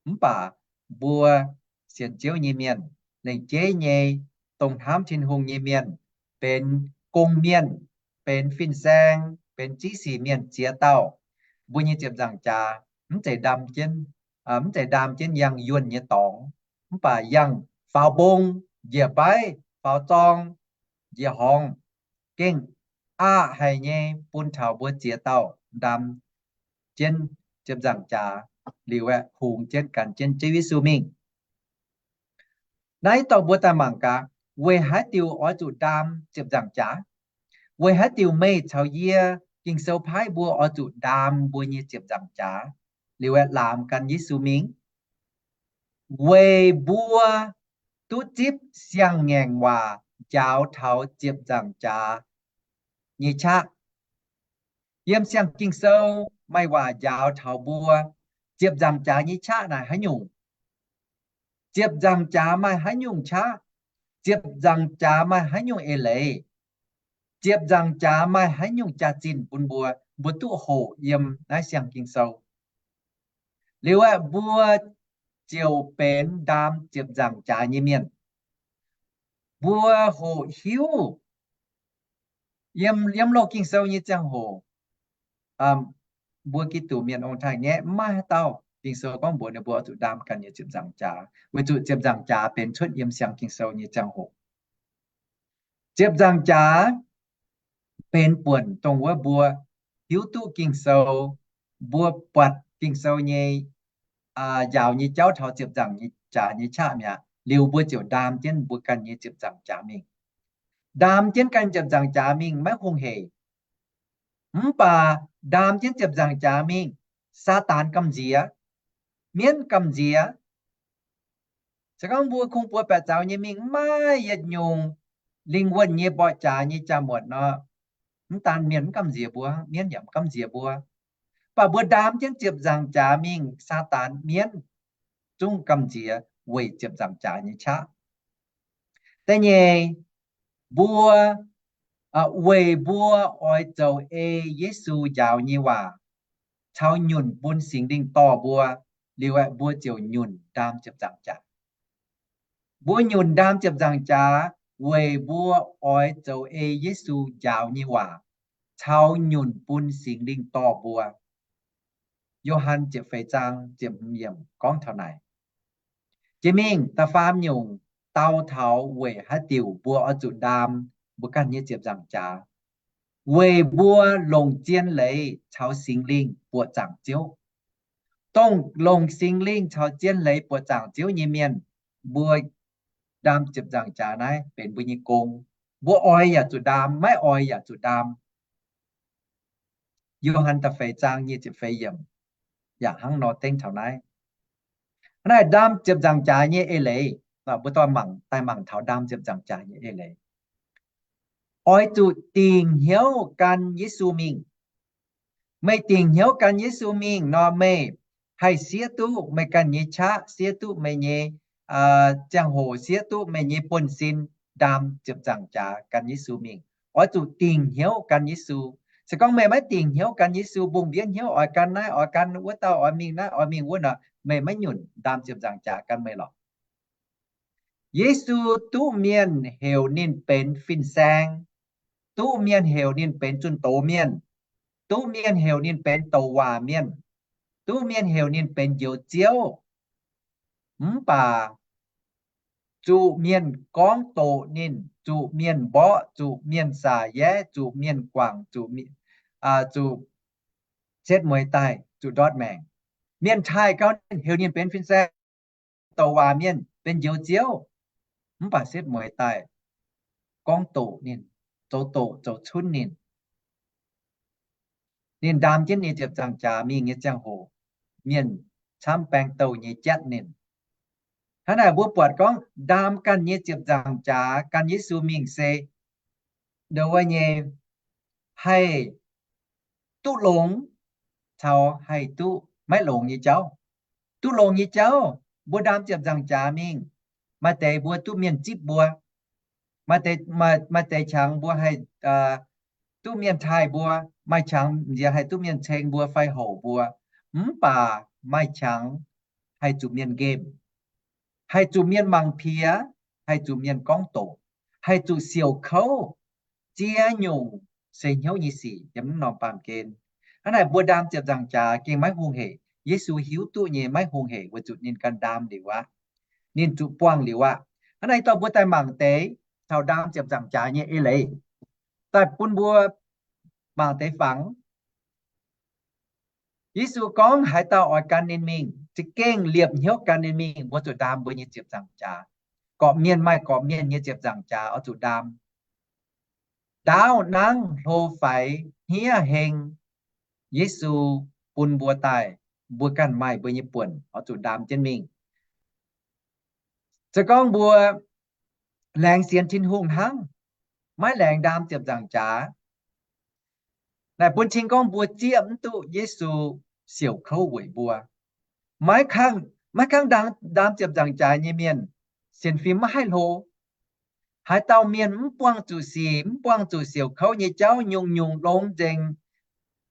Mv baac mbuo sienx Ziouv nyei mienh, lengc jeiv nyei dongh hnamv Tin-Hungh nyei mienh, benx gong-mienh, benx fin-saeng, benx ziqv sic mienh ziex dauh, mbuo nyei ziepc nzaangc jaax mv zeiz ndaam jienv, mv zeiz ndaam jienv yangh yuonh nyei dorngx, mv baac yangh faaux mbong, njiec mbaiv, faaux zorng, njiec horngz, gengh aqv haic nyei bun taux mbuo ziex dauh ndaam jienv ziepc nzaangc jaax liuz aeqv, hungx jienv gan jienv Ziouv Yesu mingh. Naaiv dorh mbuo daaih mangc gaax, weic haaix diuc oix zuqc ndaam ziepc nzaangc jaax? Weic haaix diuc meih caux yie, Ging-Sou paaiv mbuo oix zuqc ndaam mbuo nyei ziepc nzaangc jaax liuz aeqv, laamx gan Yesu mingh? Weic mbuo duqv zipv siang-ngaengc waac njaaux taux ziepc nzaangc jaax nyei qaqv. Yiem siang Ging-Sou maaih waac njaaux taux mbuo ziepc nzaangc jaax nyei qaqv naaic haaix nyungc. Ziepc nzaangc jaax maaih haaix nyungc qaqv? Ziepc nzaangc jaax maaih haaix nyungc eix leiz? Ziepc nzaangc jaax maaih haaix nyungc jaax-zinh bun mbuo, mbuo duqv hoqc yiem naaiv siang Ging-Sou. Liuz aeqv, mbuo ziouc benx ndaam ziepc nzaangc jaax nyei mienh. Mbuo hoqc hiuv yiem, yiem loz Ging-Sou nyei ziangh hoc, mbuo Giduc mienh ong-taaix-ngaeqv maiv maaih haaix dauh Ging-Sou gorngv mbuox ninh mbuo oix zuqc ndaam ganh nyei ziepc nzaangc jaax, weic zuqc ziepc nzaangc jaax benx cuotv yiem siang Ging-Sou nyei ziangh hoc. Ziepc nzaangc jaax benx buonc dongh wuov mbuo hiuv duqv Ging-Sou, mbuo buatc Ging-Sou nyei njaaux nyei jauv taux ziepc nzaangc jaax nyei qaqv mi'aqv. Liuz mbuo ziouc ndaam jienv mbuo ganh nyei ziepc nzaangc jaax mingh. Ndaam jienv ganh ziepc nzaangc jaax mingh maiv hungh hec. Mv baac ndaam jienv ziepc nzaangc jaax mingh, Saadaan gamh nziex, mienv gamh nziex. Se gorngv mbuo kungx-buoz baeqc zaux nyei mingh, maiv maaih yietc nyungc lingh wuonh nyei mborqv jaax nyei jaa-muotc nor, mv daan mienh mv gamh nziex mbuo, mienv yaac mv gamh nziex mbuo. Mv baac mbuo ndaam jienv ziepc nzaangc jaax mingh, Saadaan, mienv zungv gamh nziex weic ziepc nzaangc jaax nyei qaqv. Da'nyeic, mbuo, weic mbuo oix zoux ei Yesu njaaux nyei waac caux nyunc bun Singx Lingh dorh mbuo, liuz aeqv, mbuo ziouc nyunc ndaam ziepc nzaangc jaax. Mbuo nyunc ndaam ziepc nzaangc jaax weic mbuo oix zoux ei Yesu njaaux nyei waac caux nyunc bun Singx Lingh dorh mbuo. Yo^han ziepc feix zaang ziepc hmz yiemc gorngv taux naaic. Jiex mingh da'faam nyungc dau taux weic haaix diuc mbuo oix zuqc ndaam mbuo ganh nyei ziepc nzaangc jaax. Weic mbuo longc zien leiz caux Singx Lingh buoqc zaangc Ziouv. Dongh longc Singx Lingh caux zien leiz buoqc zaangc Ziouv nyei mienh, mbuo ndaam ziepc nzaangc jaax naaiv benx mbuo nyei gong. Mbuo oix yaac zuqc ndaam, maiv oix yaac zuqc ndaam. Yo^han da'feix zaang nyic ziepc feix yiemc yaac hnangv nor dengv taux naaiv. Hnangv naaic ndaam ziepc nzaangc jaax nyei eix leiz, mbuo dorh mangc, daaih mangc taux ndaam ziepc nzaangc jaax nyei eix leiz. Oix zuqc dingc hnyouv gan Yesu mingh. Meih dingc hnyouv gan Yesu mingh nor, meih haih siev duqv meih ganh nyei qaqv, siev duqv meih nyei ziangh hoc, siev duqv meih nyei buonv-sin, ndaam ziepc nzaangc jaax gan Yesu mingh. Oix zuqc dingc hnyouv gan Yesu. Se gorngv meih maiv dingc hnyouv gan Yesu, mbungh mbienv hnyouv oix gan naaiv oix gan wuov dauh, oix mingh naaiv oix mingh wuov nor, meih maiv nyunc ndaam ziepc nzaangc jaax gan meih lorqc. Yesu duqv mienh heuc ninh benx fin-saeng, duqv mienh heuc ninh benx zunh doz mienh, duqv mienh heuc ninh benx douc waac mienh, duqv mienh heuc ninh benx Njoux Ziouv. Mv baac zuqc mienh gorngv doqc ninh, zuqc mienh mborqv, zuqc mienh saac yaev, zuqc mienh guangc, zuqc, zuqc setv mueiz daaih, zuqc ndortv maengc. Mienh taaih gau ninh, heuc ninh benx fin-saeng, douc waac mienh, benx Njoux Ziouv. Mv baac setv mueiz daaih gorngv doqc ninh, zoux doqc zoux cunv ninh. Ninh ndaam jienv ninh ziepc nzaangc jaax mingh nyei ziangh hoc, mienh camv baeng douh nyei jatv ninh. Hnangv naaic mbuo buatc gorngv ndaam ganh nyei ziepc nzaangc jaax gan Yesu mingh se ndo wuov nyei haih duqv longx caux haih duqv maiv longx nyei jauv. Duqv longx nyei jauv, mbuo ndaam ziepc nzaangc jaax mingh, Maaih deix mbuo duqv mienh zipv mbuo. Maaih deix, maaih deix qangx mbuo haih duqv mienh taaih mbuo. Maaih qangx nziex haih duqv mienh ceng mbuo fai houc mbuo. Mv baac maaih qangx haih zuqc mienh nqemh, haih zuqc mienh mangc piex, haih zuqc mienh gorngv doqc, haih zuqc siouc kouv, ziex nyungc seix hnyouv nyei sic yiem mv norm baamh gen. Hnangv naaic mbuo ndaam ziepc nzaangc jaax gengh maiv hungh hec. Yesu hiuv duqv nyei maiv hungh hec weic zuqc ninh ganh ndaam liuz aqv. Ninh zuqc buangh liuz aqv. Hnangv naaic dorh mbuo daaih mangc deix taux ndaam ziepc nzaangc jaax nyei eix leiz, daaih bun mbuo mangc deix fangx. Yesu gorngv haaix dauh oix gan ninh mingh, za'gengh liepc hnyouv gan ninh mingh, mbuo zuqc ndaam mbuo nyei ziepc nzaangc jaax. Gorqv-mienh maaih gorqv-mienh nyei ziepc nzaangc jaax oix zuqc ndaam. Ndaauv nangv hlo faix hniev heng, Yesu bun mbuo daaih, mbuo ganh maaih mbuo nyei buonc oix zuqc ndaam jienv mingh. Se gorngv mbuo laengz sienx Tin-Hungh hnangv, maiv laengz ndaam ziepc nzaangc jaax, naaic bun cing gorngv mbuo zieqv mv duqv Yesu siouc kouv weic mbuo. Maiv kangv, maiv kangv ndaam ziepc nzaangc jaax nyei mienh sienx fim maiv haih hlo. Haaix dauh mienh mv buangh zuqc sic, mv buangh zuqc siouc kouv nyei jauv, nyungc-nyungc longx nzengc,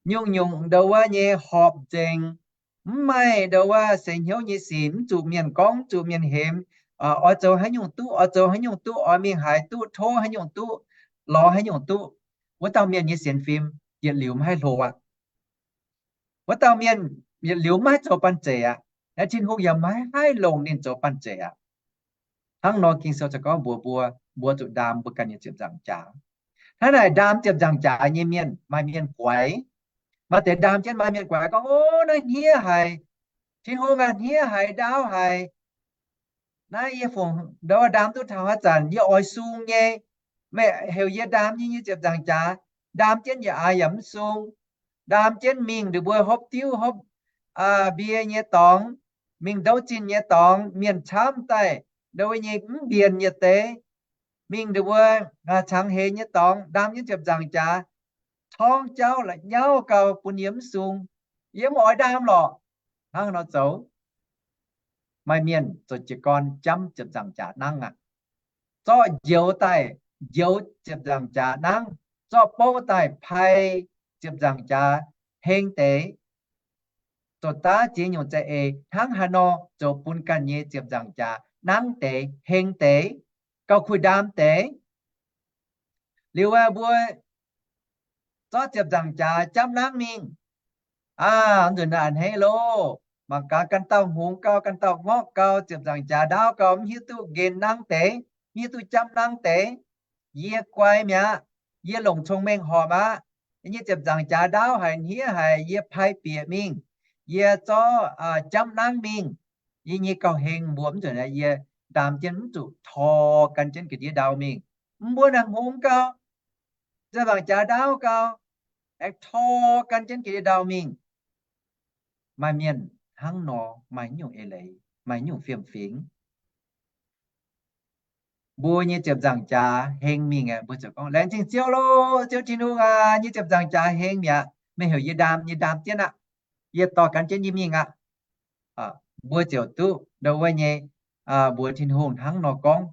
nyungc-nyungc ndau wuov nyei horpc nzengc, mv maaih ndau wuov seix hnyouv nyei sic, mv zuqc mienh gorngv, mv zuqc mienh hemx, oix zoux haaix nyungc duqv, oix zoux haaix nyungc duqv, oix mingh haaix duqv, tov haaix nyungc duqv, lorz haaix nyungc duqv, wuov dauh mienh nyei sienx fim yietc liuz maiv haih hlo aqv. Wuov dauh mienh yietc liuz maiv haih zoux banh zeic aqv. Naaiv Tin-Hungh yaac maiv haih longc ninh zoux banh zeic aqv. Hnangv nor Ging-Sou gorngv mbuox mbuo, mbuo zuqc ndaam mbuo ganh nyei ziepc nzaangc jaax. Hnangv naaic ndaam ziepc nzaangc jaax nyei mienh maaih mienh guaix. Maaih deix ndaam jienv maaih mienh guaix gorngv, O, naaiv hniev haic. Tin-Hungh aac, hniev haic, ndaauv haic. Naaiv yie fungc ndau wuov ndaam duqv taux haaix zanc yie oix sung nyei. Meih heuc yie ndaam yie nyei ziepc nzaangc jaax, ndaam jienv yaac aax yaac mv sung. Ndaam jienv mingh ndongc mbuo hopv diuv hopv mbie nyei dorngx, mingh ndouv zinh nyei dorngx, mienh camv daaih ndau wuov nyei mv mbienc yietc deix. Mingh ndongc mbuo cangx heix nyei dorngx, ndaam jienv ziepc nzaangc jaax, torngv jauv la'nyauv gau bun yie mv sung. Yie mv oix ndaam lorqc. Hnangv nor zoux. Maaih mienh zoux jiez gorn jamv ziepc nzaangc jaax nangv aqv. Zorqv njoux daaih njoux ziepc nzaangc jaax nangv, zorqv bouv daaih pai ziepc nzaangc jaax heng deix. Zoux daav ziex nyungc za'eix hnangv haaix nor zoux bun ganh nyei ziepc nzaangc jaax nangv deix, heng deix, gauh kuh ndaam deix. Liuz aeqv, mbuo zorqv ziepc nzaangc jaax jamv nangv mingh. Aa, nzunc naaiv a'hneiv loh. Mangc gaax ganh dauh hngongx gau, ganh dauh ngorqv gau, ziepc nzaangc jaax ndaauv gau, mv hiuv duqv nqen nangv deix, mv hiuv duqv jamv nangv deix. Yie guai mi'aqv. Yie longc cong-mengh horpc aqv. Yie nyei ziepc nzaangc jaax ndaauv haic, hniev haic, yie pai bieqc mingh. Yie zorqv jamv nangv mingh. Yie nyei gauh heng mbuo mv nzunc yie ndaam jienv mv zuqc tor gan jienv ga'ndiev ndau mingh. Mbuo naaic hngongx gau, ziepc nzaangc jaax ndaauv gau, aengx tor gan jienv ga'ndiev ndau mingh. Maaih mienh hnangv nor, maaih nyungc eix leiz, maaih nyungc fiem-fingx. Mbuo nyei ziepc nzaangc jaax heng mingh aqv, mbuo ziouc gorngv, Laengz zingh Ziouv loh, Ziouv Tin-Hungh aac, nyei ziepc nzaangc jaax heng mi'aqv. Meih heuc yie ndaam, yie ndaam jienv aqv. Yie dorh gan jienv yie mingh aqv. Mbuo ziouc duqv ndau wuov nyei mbuox Tin-Hungh hnangv nor gorngv.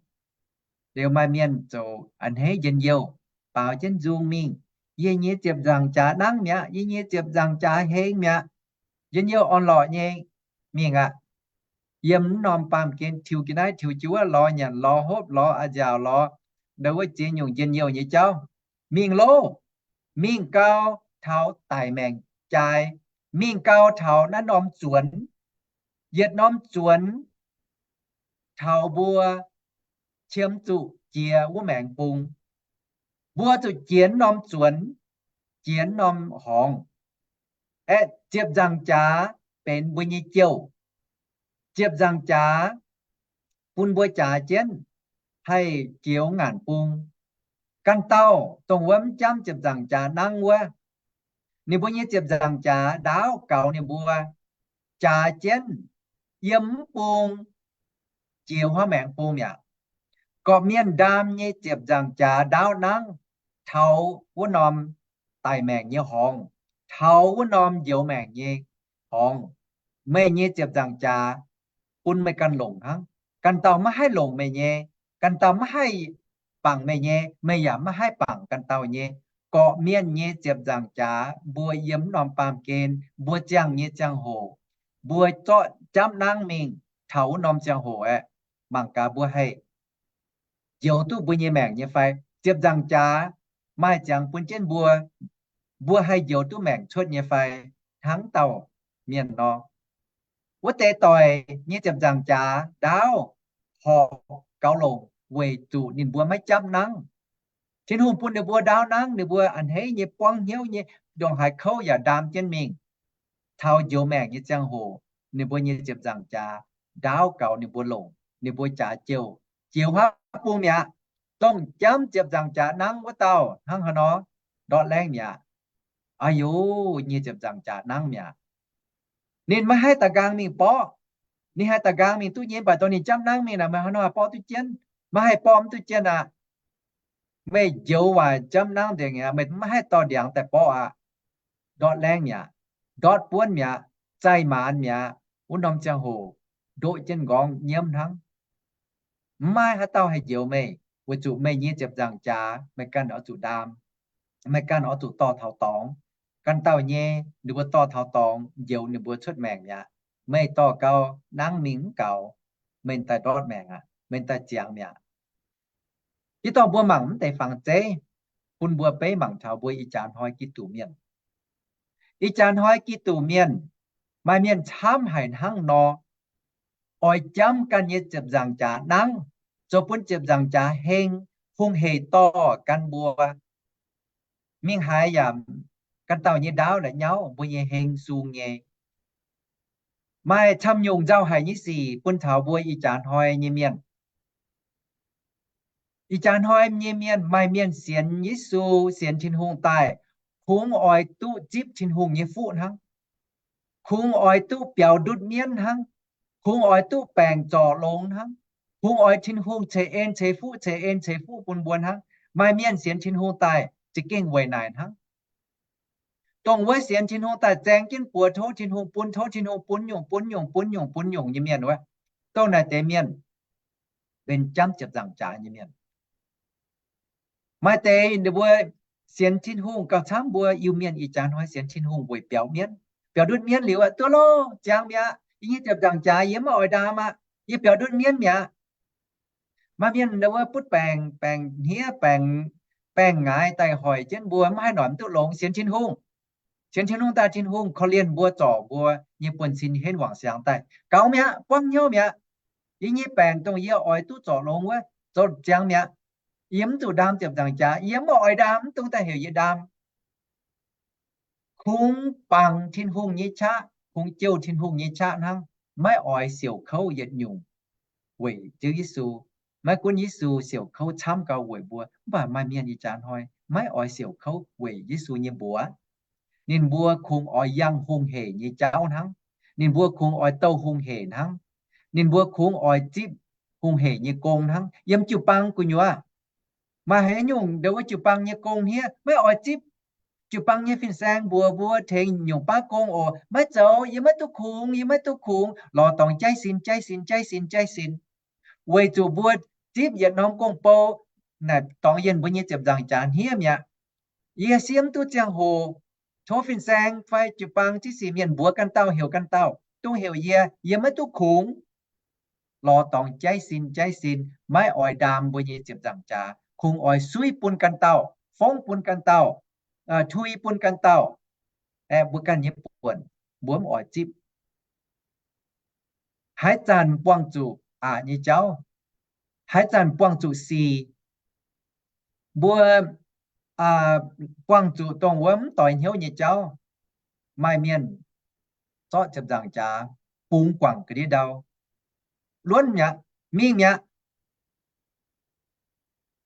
Liuz maaih mienh ziouc a'hneiv njien-youh, baaux jienv nzung mingh, Yie nyei ziepc nzaangc jaax nangv mi'aqv. Yie nyei ziepc nzaangc jaax heng mi'aqv. Njien-youh orn-lorqc nyei mingh aqv. Yiem mv norm baamh gen tiux ga'naaiv tiux jiuv wuov, lorz nyanc lorz hopv lorz a'nziaauc lorz ndau wuov ziex nyungc njien-youh nyei jauv. Mingh loh! Mingh gau taux daic maengc jaaix. Mingh gau taux naaiv norm zuonx. Yietc norm zuonx taux mbuo qiemx zuqc jiex wuov maengx bung. Mbuo zuqc jiex norm zuonx, jiex norm horngz. Aeqv, ziepc nzaangc jaax benx mbuo nyei jouh. Ziepc nzaangc jaax bun mbuo jaax jienv haih jiex ngaanc bung. Ganh dauh dongh wuov mv jamv ziepc nzaangc jaax nangv wuov, ninh mbuo nyei ziepc nzaangc jaax ndaauv gaux ninh mbuo jaax jienv yiem mv bung jiex huaav maengx bung mi'aqv. Gorqv-mienh ndaam nyei ziepc nzaangc jaax ndaauv nangv taux wuov norm daic maengc nyei horngz, taux wuov norm njoux maengc nyei horngz. Meih nyei ziepc nzaangc jaax bun meih ganh longc hnangv. ganh dauh maiv haih longc meih nyei, ganh dauh maiv haih bangc meih nyei, meih yaac maiv haih bangc ganh dauh nyei. Gorqv-mienh nyei ziepc nzaangc jaax mbuo yiem norm baamh gen, mbuo ziangh nyei ziangh hoc, mbuo zorqv japv nangv mingh taux wuov norm ziangh hoc aeqv, mangc gaax mbuo haih njoux duqv mbuo nyei maengc nyei fai? Ziepc nzaangc jaax maaih ziangx bun jienv mbuo, mbuo haih njoux duqv maengc cuotv nyei fai? Hnangv dauh mienh nor, wuov deix doic nyei ziepc nzaangc jaax ndaauv horpc gaux longc weic zuqc ninh mbuo maiv japv nangv. Tin-Hungh bun ninh mbuo ndaauv nangv, ninh mbuo a'hneiv nyei, buangv hnyouv nyei, ndongc haaix kouv yaac ndaam jienv mingh. Taux njoux maengc nyei ziangh hoc, ninh mbuo nyei ziepc nzaangc jaax ndaauv gaux ninh mbuo longc, ninh mbuo jaax jouh, jiex huaav bung mi'aqv. Dongh jamv ziepc nzaangc jaax nangv wuov dauh hnangv haaix nor? Ndortv laengv mi'aqv. Aa yo, nyei ziepc nzaangc jaax nangv mi'aqv. Ninh maiv haih da'nqaang mingh borqv. Ninh haih da'nqaang mingh duqv nyei, mv baac dongh ninh japv nangv mingh naaic, meih haaix nor haih borqv duqv jienv? Maiv haih borqv mv duqv jienv aqv. Meih njoux waaic japv nangv nzengc aqv, meih maiv haih dorh ndiangx daaih borqv aqv. Ndortv laengv mi'aqv. Ndortv buonv mi'aqv. Zaih maanz mi'aqv. Wuov norm ziangh hoc ndoqv jienv nqorngv nyiemv hnangv. Mv maaih haaix dauh haih njoux meih, weic zuqc meih nyei ziepc nzaangc jaax meih ganh oix zuqc ndaam. Meih ganh oix zuqc dorh taux dorngx. Ganh dauh nyei ninh mbuo dorh taux dorngx njoux ninh mbuo cuotv maengc mi'aqv. Meih dorh gau nangv mingh mv gaux, meih daaih ndortv maengc aqv, meih daaih ziangx mi'aqv. Yie dorh mbuo mangc mv deix fangx zeiv, bun mbuo beiv mangc taux mbuo ih jaax hnoi Giduc mienh. Ih jaax hnoi Giduc mienh, maaih mienh camv haic hnangv nor, oix jamv ganh nyei ziepc nzaangc jaax nangv, zoux bun ziepc nzaangc jaax heng, hungh heic dorh gan mbuo. Mingh haaix yaac ganh dauh nyei ndaauv la'nyauv, mbuo nyei heng sung nyei. Maaih camv nyungc nzauh haic nyei sic bun taux mbuo ih jaax hnoi nyei mienh. Ih jaax hnoi nyei mienh, maaih mienh sienx Yesu, sienx Tin-Hungh daaih, kungx oix duqv zipv Tin-Hungh nyei fuqv hnangv, kungx oix duqv biaux ndutv mienv hnangv, kungx oix duqv baengc zorc longx hnangv, kungx oix Tin-Hungh ceix en ceix fuqv, ceix en ceix fuqv bun mbuo hnangv. Maaih mienh sienx Tin-Hungh daaih za'gengh weic naaic hnangv. Dongh wuov sienx Tin-Hungh daaih zaeng jienv buoz tov Tin-Hungh bun, tov Tin-Hungh bun nyungc, bun nyungc, bun nyungc, bun nyungc nyei mienh wuov, dongh naaic deix mienh benx jamv ziepc nzaangc jaax nyei mienh. Maaih deix ninh mbuo sienx Tin-Hungh gauh camv mbuo Iu-Mienh ih jaax hnoi sienx Tin-Hungh weic biaux mienv, biaux ndutv mienv liuz aqv, duqv loh, ziangx mi'aqv. Yie nyei ziepc nzaangc jaax yie maiv oix ndaam aqv. Yie biaux ndutv mienv mi'aqv. Maaih mienh wuov butv baengc, baengc hniev, baengc, baengc ngaaix daaih hoic jienv mbuo maiv haih noic mv duqv longx. Sienx Tin-Hungh, sienx Tin-Hungh daaih Tin-Hungh korv-lienh mbuo, zorc mbuo nyei buonv-sin henv wangc siangx daaih. Gaux mi'aqv, buangv hnyouv mi'aqv. Yie nyei baengc dongh yie oix duqv zorc longx wuov, zoux ziangx mi'aqv. Yie mv zuqc ndaam ziepc nzaangc jaax, yie mv oix ndaam, mv dungx daaih heuc yie ndaam. Kungx bangc Tin-Hungh nyei qaqv, kungx jouh Tin-Hungh nyei qaqv hnangv, maiv oix siouc kouv yietc nyungc weic Ziouv Yesu. Maiv gunv Yesu siouc kouv camv gau weic mbuo, mv baac maaih mienh ih jaax hnoi maiv oix siouc kouv weic Yesu nyei mbuox. Ninh mbuo kungx oix yangh hungh heic nyei jauv hnangv. Ninh mbuo kungx oix douh hungh heic hnangv. Ninh mbuo kungx oix zipv hungh heic nyei gong hnangv. Yiem jiu-baang gu'nyuoz maaih haaix nyungc ndongc wuov jiu-baang nyei gong hniev, maiv oix zipv. Jiu-baang nyei fin-saeng mbuox mbuo tengx nyungc baav gong oc, maiv zoux, yie maiv duqv kungx, yie maiv duqv kungx, lorz dorngx jaiv sin, jaiv sin, jaiv sin, jaiv sin. Weic zuqc mbuo zipv yietc norm gong-bou, naaic dorngx yienh mbuo nyei ziepc nzaangc jaax hniev mi'aqv. Yie siev mv duqv ziangh hoc, tov fin-saeng fai jiu-baang ziex sic mienh mbuox ganh dauh heuc ganh dauh, dongh heuc yie, yie maiv duqv kungx. Lorz dorngx jaiv sin jaiv sin, maiv oix ndaam mbuo nyei ziepc nzaangc jaax, kungx oix suiv bun ganh dauh, fongv bun ganh dauh, tui bun ganh dauh, aeqv, mbuo ganh nyei buonc, mbuo mv oix zipv. Haaix zanc buangh zuqc aqc nyei jauv, haaix zanc buangh zuqc sic, mbuo buangh zuqc dongh wuov mv doix hnyouv nyei jauv, maaih mienh zorqv ziepc nzaangc jaax bungx guangc ga'ndiev ndau, luonv mi'aqv, mingh mi'aqv.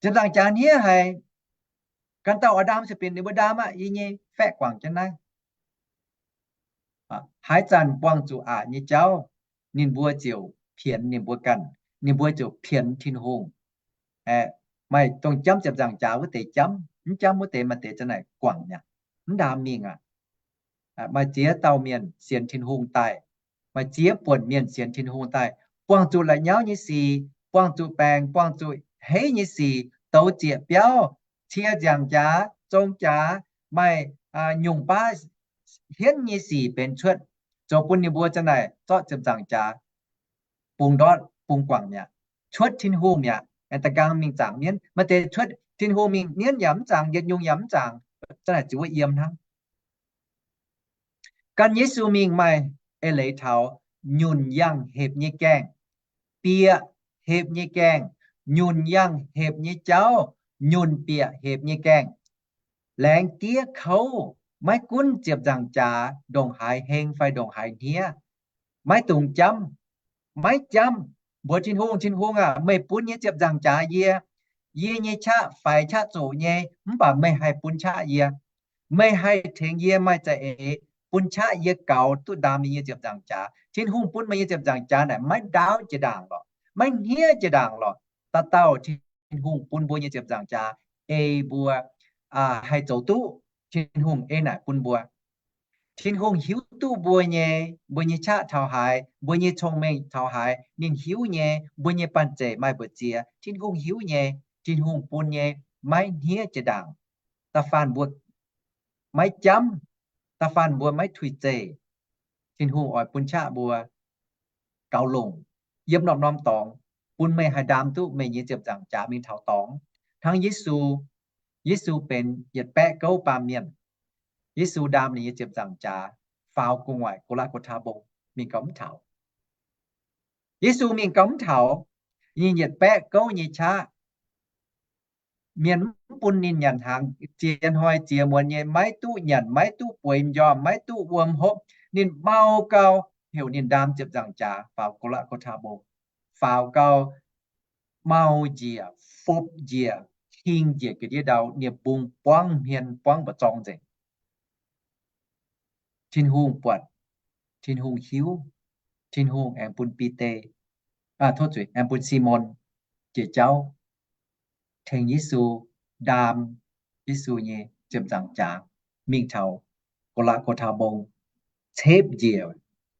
Ziepc nzaangc jaax hniev haic, ganh dauh oix ndaam se benx ninh mbuo ndaam aqv, yie nyei faeqv guangc jienv naaiv. Haaix zanc buangh zuqc aqc nyei jauv, ninh mbuo ziouc pienx ninh mbuo ganh, ninh mbuo ziouc pienx Tin-Hungh. Maaih dongh jamv ziepc nzaangc jaax wuov deix jamv, mv jamv wuov deix maaih deix za'naaic guangc mi'aqv, mv ndaam mingh aqv. Maaih ziex dauh mienh sienx Tin-Hungh daaih, maaih ziex buonc mienh sienx Tin-Hungh daaih, buangh zuqc la'nyauv nyei sic, buangh zuqc baengc, buangh zuqc heiv nyei sic, douz zieqc biauv, cie nziangc jaax, zong jaax, maaih nyungc baav hienv nyei sic benx cuotv, zoux bun ninh mbuo za'naaic zorqv ziepc nzaangc jaax bungx ndortv bungx guangc mi'aqv, cuotv Tin-Hungh mi'aqv. Aengx da'nqaang mingh zaangc mienv, maaih deix cuotv Tin-Hungh mingh mienv yaac mv zaangc, yietc nyungc yaac mv zaangc, za'naaic ziouc wuov yiem hnangv. Gan Yesu mingh maaih eix leiz taux nyunc yangh hepc nyei gaengh, bieqc hepc nyei gaengh, nyunc yangh hepc nyei jauv, nyunc bieqc hepc nyei gaengh. Laengz diev kouv, maiv gunv ziepc nzaangc jaax ndongc haaix heng fai ndongc haaix hniev, maiv dungx jamv, maiv jamv, mbuox Tin-Hungh, Tin-Hungh aac, meih bun nyei ziepc nzaangc jaax yie, yie nyei qaqv faix qaqv zoqc nyei, mv baac meih haih bun qaqv yie. Meih haih tengx yie maaih za'eix, bun qaqv yie gaux duqv ndaam yie nyei ziepc nzaangc jaax. Tin-Hungh bun meih nyei ziepc nzaangc jaax naaic maiv ndaauv jiex ndaangc lorqc, maiv hniev jiex ndaangc lorqc. Dauh dauh Tin-Hungh bun mbuo nyei ziepc nzaangc jaax ei mbuo haih zoux duqv. Tin-Hungh ei naaic bun mbuo. Tin-Hungh hiuv duqv mbuo nyei, mbuo nyei qaqv taux haaix, mbuo nyei cong-mengh taux haaix, ninh hiuv nyei. Mbuo nyei banh zeic maaih mbu'ziex, Tin-Hungh hiuv nyei. Tin-Hungh bun nyei maiv hniev jiex ndaangc. Da'faanh mbuo maiv jamv, da'faanh mbuo maiv tuix zeih, Tin-Hungh oix bun qaqv mbuo gaux longc yiem norm-norm dorngx, bun meih haih ndaam duqv meih nyei ziepc nzaangc jaax mingh taux dorngx. Hnangv Yesu, Yesu benx yietc baeqv gouv baamh mienh. Yesu ndaam ninh nyei ziepc nzaangc jaax faaux gu'nguaaic Go^laa^go^taa Mbong, mingh gauh mv taux. Yesu mingh gauh mv taux, ninh yietc baeqv gouv nyei qaqv, mienh mv bun ninh nyanc hnaangx, ziex hnoi ziex muonz nyei maiv duqv nyanc, maiv duqv bueix m'njormh, maiv duqv wuom hopv. Ninh mau gau heuc ninh ndaam ziepc nzaangc jaax faaux Go^laa^go^taa Mbong. Faaux gau, mau njiec, fopv njiec, hing njiec ga'ndiev ndau, nie-mbung buangv hmien buangv mba'zorng nzengc. Tin-Hungh buatc, Tin-Hungh hiuv, Tin-Hungh aengx bun Bide, tov zuiz, aengx bun Simon jiex jauv tengx Yesu ndaam Yesu nyei ziepc nzaangc jaax mingh taux Go^laa^go^taa Mbong, cepv njiec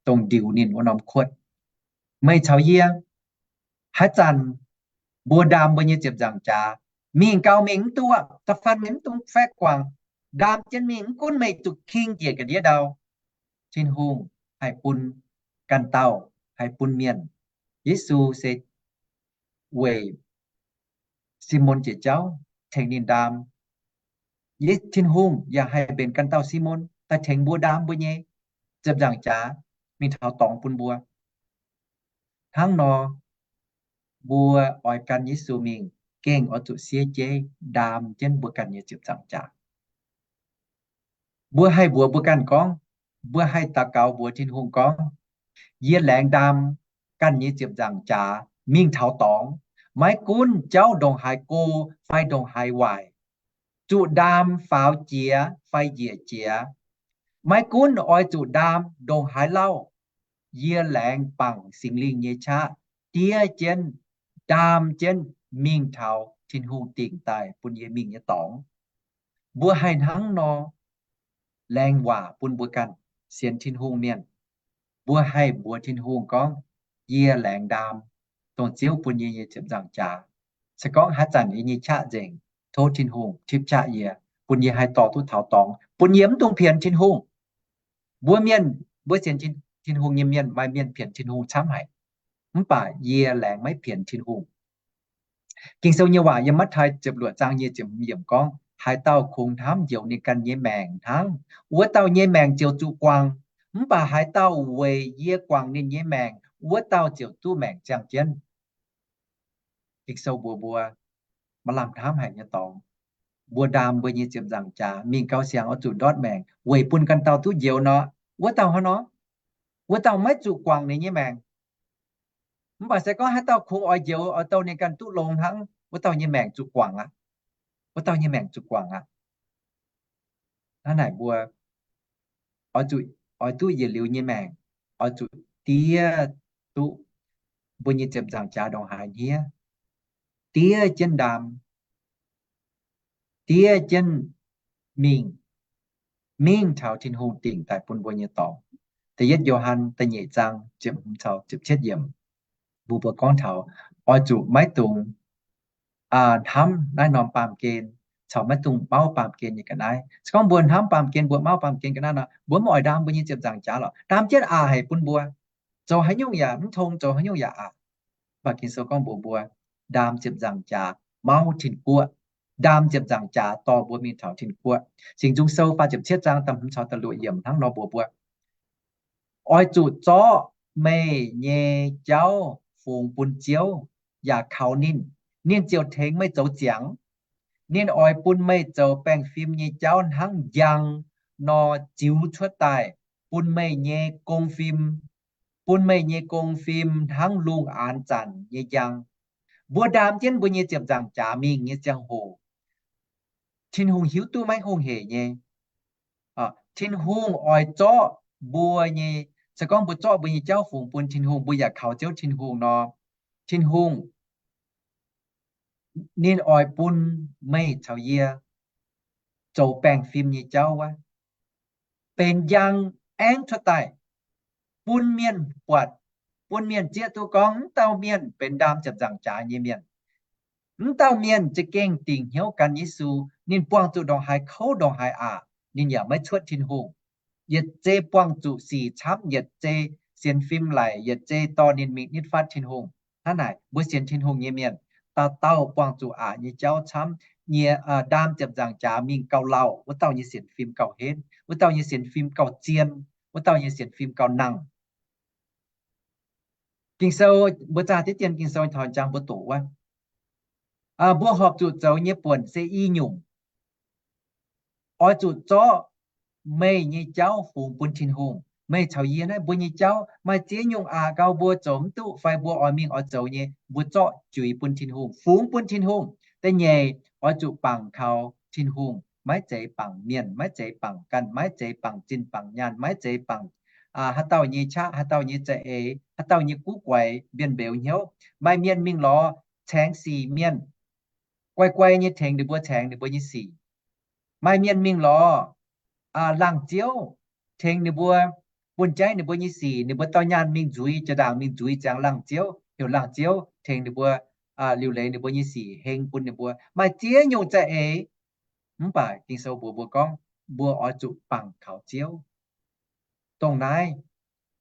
dongh ndiux ninh wuov norm kuotv. Meih caux yie, haaix zanc mbuo ndaam mbuo nyei ziepc nzaangc jaax, mingh gau mingh mv duqv, da'faanh meih mv dungx faeqv guangc. Ndaam jienv mingh, mv gunv meih zuqc king njiec ga'ndiev ndau, Tin-Hungh haih bun ganh dauh, haih bun mienh. Yesu se weic Simon jiex jauv tengx ninh ndaam. Tin-Hungh yaac haih mbenc ganh dauh Simon daaih tengx mbuo ndaam mbuo nyei ziepc nzaangc jaax mingh taux dorngx bun mbuo. Hnangv nor, mbuo oix gan Yesu mingh, gengh oix zuqc siev jeiv ndaam jienv mbuo ganh nyei ziepc nzaangc jaax. Mbuo haih mbuox mbuo ganh gorngv, mbuo haih daux gaux mbuox Tin-Hungh gorngv, yie laengz ndaam ganh nyei ziepc nzaangc jaax mingh taux dorngx, maiv gunv jauv ndongc haaix go fai ndongc haaix waaic, zuqc ndaam faaux jiex fai njiec jiex, maiv gunv oix zuqc ndaam ndongc haaix lauh, yie laengz bangc Singx Lingh nyei qaqv diev jienv, ndaam jienv mingh taux Tin-Hungh dingc daaih bun yie mingh nyei dorngx. Mbuo haih hnangv nor laengz waac bun mbuo ganh sienx Tin-Hungh mienh. Mbuo haih mbuox Tin-Hungh gorngv, yie laengz ndaam dongh Ziouv bun yie nyei ziepc nzaangc jaax. Se gorngv haaix zanc yie nyei qaqv nzengc, tov Tin-Hungh tipv qaqv yie, bun yie haih dorh duqv taux dorngx, bun yie mv dungx pienx Tin-Hungh. Mbuo mienh, mbuo sienx Tin-Hungh nyei mienh, maaih mienh pienx Tin-Hungh camv haic, mv baac yie laengz maiv pienx Tin-Hungh. Ging-Sou nyei waac yiem Matv^tai ziepc luoqc zaang nyic ziepc hmz yiemc gorngv, haaix dauh kungx hnamv njoux ninh ganh nyei maengc hnangv, wuov dauh nyei maengc ziouc zuqc guangc. Mv baac haaix dauh weic yie guangc ninh nyei maengc, wuov dauh ziouc duqv maengc ziangh jienv. Ging-Sou mbuox mbuo, maaih lamh hnamv haic nyei dorngx. Mbuo ndaam mbuo nyei ziepc nzaangc jaax mingh gau siang oix zuqc ndortv maengc weic bun ganh dauh duqv njoux nor, wuov dauh hnangv nor, wuov dauh maiv zuqc guangc ninh nyei maengc. Mv baac se gorngv haaix dauh kungx oix njoux, oix douh ninh ganh duqv longx hnangv, wuov dauh nyei maengc zuqc guangc aqv. Wuov dauh nyei maengc zuqc guangc aqv. Hnangv naaic mbuo oix zuqc, oix duqv yietc liuz nyei maengc, oix zuqc diev duqv mbuo nyei ziepc nzaangc jaax ndongc haaix hniev, diev jienv ndaam, diev jienv mingh, mingh taux Tin-Hungh dingc daaih bun mbuo nyei dorngx. Da'yietv Yo^han da'nyeic zaang ziepc hmz caux ziepc cietv yiemc. Mbuo, mbuo gorngv taux oix zuqc maiv dungx hnamv naaiv norm baamh gen, caux maiv dungx mauv baamh gen nyei ga'naaiv. Se gorngv mbuo hnamv baamh gen, mbuo mauv baamh gen ga'naaiv nor, mbuo mv oix ndaam mbuo nyei ziepc nzaangc jaax lorqc. Ndaam jienv aqc haic bun mbuo. Zoux haaix nyungc yaac mv tong, zoux haaix nyungc yaac aqc. Mv baac Ging-Sou gorngv mbuox mbuo, ndaam ziepc nzaangc jaax mauv tin-guoqv. Ndaam ziepc nzaangc jaax dorh mbuo mingh taux tin-guoqv. Singx Nzung Sou faah ziepc cietv zaang da'hmz caux da'luoqc yiemc hnangv nor mbuox mbuo, oix zuqc zorqv meih nyei jauv fungx bun Ziouv, yaac kaux ninh, ninh ziouc tengx meih zoux ziangx. Ninh oix bun meih zoux baengh fim nyei jauv hnangv njang nor ziux cuotv daaih, bun meih nyei gong fim, bun meih nyei gong fim hnangv lungh aanx zanc nyei njang. Mbuo ndaam jienv mbuo nyei ziepc nzaangc jaax mingh nyei ziangh hoc, Tin-Hungh hiuv duqv maiv hungh hec nyei. Tin-Hungh oix zorqv mbuo nyei, se gorngv mbuo zorqv mbuo nyei jauv fungx bun Tin-Hungh, mbuo yaac kaux Ziouv Tin-Hungh nor, Tin-Hungh ninh oix bun meih caux yie zoux baengh fim nyei jauv wuov, benx njang aengv cuotv daaih, bun mienh buatc, bun mienh zieqv duqv gorngv mv dauh mienh benx ndaam ziepc nzaangc jaax nyei mienh. Mv dauh mienh za'gengh dingc hnyouv gan Yesu, ninh buangh zuqc ndongc haaix kouv ndongc haaix aqc, ninh yaac maiv cuotv Tin-Hungh. Yietc zei buangh zuqc sic camv, yietc zei sienx fim laic, yietc zei dorh ninh mingh nitv fatv Tin-Hungh. Hnangv naaic, mbuo sienx Tin-Hungh nyei mienh, dauh dauh buangh zuqc aqc nyei jauv camv, nyie, ndaam ziepc nzaangc jaax mingh gauh lauh, wuov dauh nyei sienx fim gauh henv, wuov dauh nyei sienx fim gauh zien, wuov dauh nyei sienx fim gauh nangh. Ging-Sou, mbuo zaah diqv dien Ging-Sou taux jangx mbuo doqc wuov, mbuo horpc zuqc zoux nyei buonc se i nyungc. Oix zuqc zorqv meih nyei jauv fungx bun Tin-Hungh. Meih caux yie naaiv mbuo nyei jauv maaih ziex nyungc aqc gau mbuo zoux mv duqv fai mbuo oix mingh oix zoux nyei, mbuo zorqv juix bun Tin-Hungh, fungx bun Tin-Hungh. Da'nyeic, oix zuqc bangc kaux Tin-Hungh, maiv zeiz bangc mienh, maiv zeiz bangc ganh, maiv zeiz bangc zinh bangc nyaanh, maiv zeiz bangc haaix dauh nyei qaqv, haaix dauh nyei za'eix, haaix dauh nyei guv guaix mbienv mbeux hnyouv. Maaih mienh mingh lorz caengx sic mienh, guai guai nyei tengx ninh mbuo caengx ninh mbuo nyei sic. Maaih mienh mingh lorz laangh ziouv, tengx ninh mbuo bun jaiv ninh mbuo nyei sic. Ninh mbuo dorh nyaanh mingh nzuiz, jaa-ndaangc mingh nzuiz ziangx laangh ziouv, heuc laangh ziouv tengx ninh mbuo liuc leiz ninh mbuo nyei sic, heng bun ninh mbuo. Maaih ziex nyungc za'eix. Mv baac Ging-Sou mbuox mbuo gorngv, mbuo oix zuqc bangc kaux Ziouv. Dongh naaiv,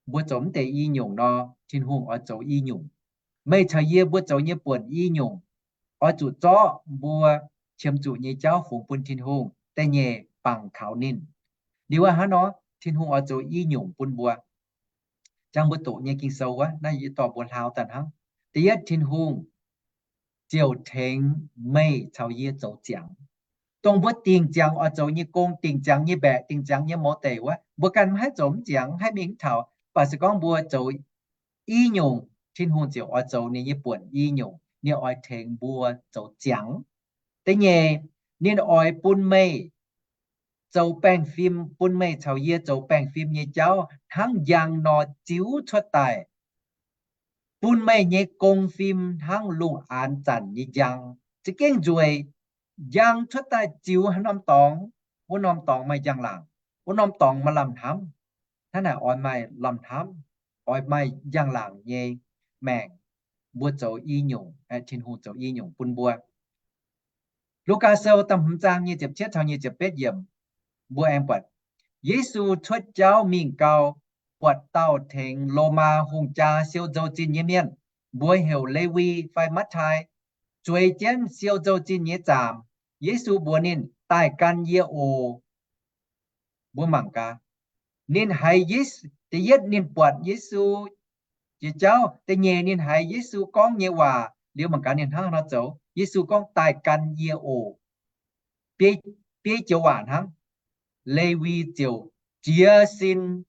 mbuo zoux mv deix i nyungc nor, Tin-Hungh oix zoux i nyungc. Meih caux yie mbuo zoux nyei buonc i nyungc, oix zuqc zorqv mbuo qiemx zuqc nyei jauv fungx bun Tin-Hungh. Da'nyeic, bangc kaux ninh. Liuz aqv hnangv nor, Tin-Hungh oix zoux i nyungc bun mbuo. Jangx mbuo doqc nyei Ging-Sou wuov, naaiv yie dorh mbuo hlaau daaih hnangv. Da'yietv, Tin-Hungh ziouc tengx meih caux yie zoux ziangx. Dongh mbuo dingc ziangx oix zoux nyei gong, dingc ziangx nyei mbaeqc, dingc ziangx nyei mouz deic wuov, mbuo ganh mv haih zoux mv ziangx, mv haih mingh mv taux. Mv baac se gorngv mbuo zoux i nyungc, Tin-Hungh ziouc oix zoux ninh nyei buonc i nyungc, ninh oix tengx mbuo zoux ziangx. Da'nyeic, ninh oix bun meih zoux baengh fim, bun meih caux yie zoux baengh fim nyei jauv hnangv njang nor ziux cuotv daaih, bun meih nyei gong fim hnangv lungh aanx zanc nyei njang. Za'gengh nzueic, njang cuotv daaih ziux haaix norm dorngx, wuov norm dorngx maaih njang-laangc, wuov norm dorngx maaih lamh hnamv. Hnangv naaic oix maaih lamh hnamv, oix maaih njang-laangc nyei maengc. Mbuo zoux i nyungc, Tin-Hungh zoux i nyungc bun mbuo. Lugaa Sou da'hmz zaang nyic ziepc cietv taux nyic ziepc betv yiemc, mbuo aengx buatc Yesu cuotv jauv mingh gau, buatc dauh tengx Lomaa hungh jaa siou nzou-zinh nyei mienh, mbuox heuc Lewi fai Matv^tai, zueiz jienv siou nzou-zinh nyei zaamc. Yesu mbuox ninh, daaih gan yie oc. Mbuo mangc gaax, ninh haiz Yesu, da'yietv ninh buatc Yesu jiex jauv, da'nyeic ninh haiz Yesu gorngv nyei waac liuz mangc gaax ninh hnangv haaix nor zoux. Yesu gorngv, daaih gan yie oc. Biei joux waac hnangv. Lewi ziouc jiez sin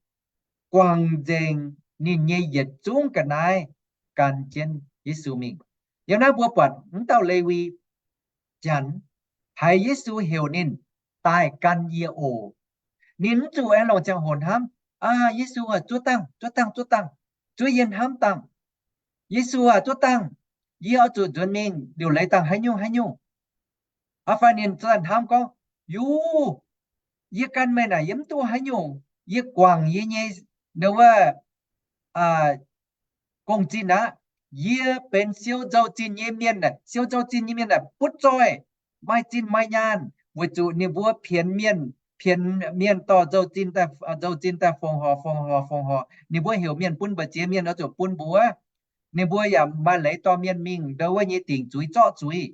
guangc nzengc ninh nyei yietc zungv ga'naaiv gan jienv Yesu mingh. Yiem naaiv mbuo buatc mv dauh Lewi Janx haiz Yesu heuc ninh, daaih gan yie oc. Ninh mv zuqc aengx longc ziangh hoc hnamv, Aa, Yesu aac, zuov dangh, zuov dangh, zuov dangh, zuov yie hnamv dangh. Yesu aac, zuov dangh, yie oix zuqc nzuonx mingh liuc leiz dangh haaix nyungc haaix nyungc. Aa, fai ninh zuqc hnamv gorngv, Yie gan meih naaic yie mv duqv haaix nyungc. Yie guangc yie nyei wuov gong-zinh aqv. Yie benx siou nzou-zinh nyei mienh. Siou nzou-zinh nyei mienh aah, butv zoih, maaih zinh maaih nyaanh, weic zuqc ninh mbuo pienx mienh, pienx mienh dorh nzou-zinh, nzou-zinh daaih fongc horc, fongc horc, fongc horc. Ninh mbuo heuc mienh bun mbu'ziex, mienh oix zuqc bun mbuo. Ninh mbuo yaac maaih leiz dorh mienh mingh ndo wuov nyei dingc zuiz zorqv zuiz.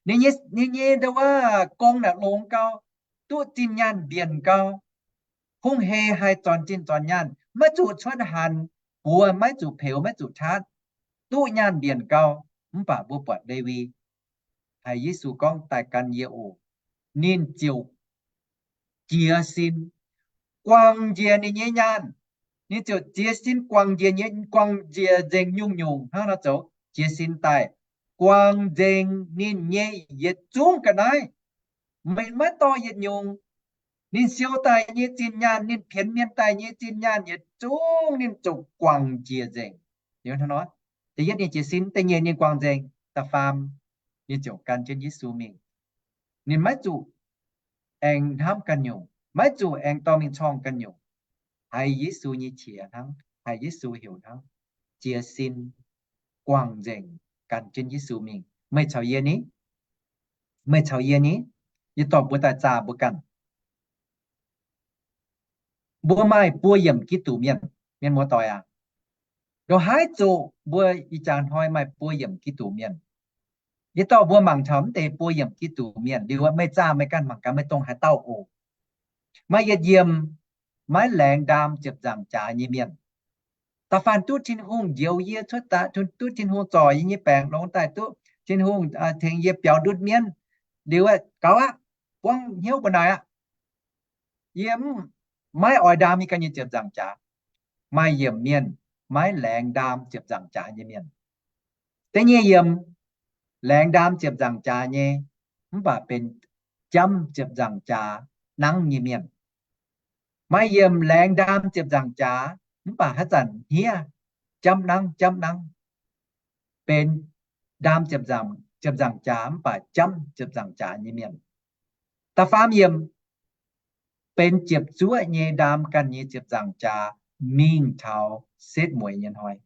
Ninh nyei, ninh nyei ndo wuov gong naaic longx gau, duqv zinh nyaanh mbienc gau, hungh hei haih zornc zinh zornc nyaanh, maiv zuqc cuotv hanc buoz, maiv zuqc peux, maiv zuqc tatv, duqv nyaanh mbienc gau. Mv baac mbuo buatc Lewi, haiz Yesu gorngv daaih gan yie oc, ninh ziouc jiez sin guangc njiec ninh nyei nyaanh. Ninh ziouc jiez sin guangc njiec nyei, guangc njiec nzengc nyungc-nyungc hnangv nor zoux, jiez sin daaih guangc nzengc ninh nyei yietc zungv ga'naaiv. Maiv dorh yietc nyungc. Ninh siou daaih nyei zinh nyaanh, ninh pienx mienh daaih nyei zinh nyaanh yietc zungv ninh ziouc guangc njiec nzengc. Hnangv nor, da'yietv ninh jiez sin, da'nyeic ninh guangc nzengc, da'faam ninh ziouc gan jienv Yesu mingh. Ninh maiv zuqc aengx hnamv ganh nyungc, maiv zuqc aengx dorh mingh corngh ganh nyungc. Haiz Yesu nyei qiex hnangv, haiz Yesu heuc hnangv, jiez sin guangc nzengc gan jienv Yesu mingh. Meih caux yie ni? Meih caux yie ni? Yie dorh mbuo daaih zaah mbuo ganh. Mbuo maaih buo yiemc Giduc mienh, mienh muoz-doic aac. Ndongc haaix zoqc mbuo ih jaax hnoi maaih buo yiemc Giduc mienh. Yie dorh mbuo mangc taux mv deix buo yiemc Giduc mienh liuz, meih zaah meih ganh mangc gaax meih dongh haaix dauh oc. Maaih yietc yiemc maiv laengz ndaam ziepc nzaangc jaax nyei mienh. Da'faanh duqv Tin-Hungh njoux yie cuotv daaih, duqv Tin-Hungh zorc yie nyei baengc longx daaih, duqv Tin-Hungh tengx yie biaux ndutv mienv liuz, gaux aqv, buangv hnyouv mbuo naaic aqv. Yie mv, maiv oix ndaam yie ganh nyei ziepc nzaangc jaax. Maaih yiemc mienh maiv laengz ndaam ziepc nzaangc jaax nyei mienh. Da'nyeic yiemc laengz ndaam ziepc nzaangc jaax nyei, mv baac benx jamv ziepc nzaangc jaax nangv nyei mienh. Maaih yiemc laengz ndaam ziepc nzaangc jaax mv baac haaix zanc hniev, jamv nangv, jamv nangv, benx ndaam ziepc nzaangc jaax mv baac jamv ziepc nzaangc jaax nyei mienh. Da'faam yiemc benx ziepc zuoqv nyei ndaam ganh nyei ziepc nzaangc jaax mingh taux setv mueiz nyei hnoi.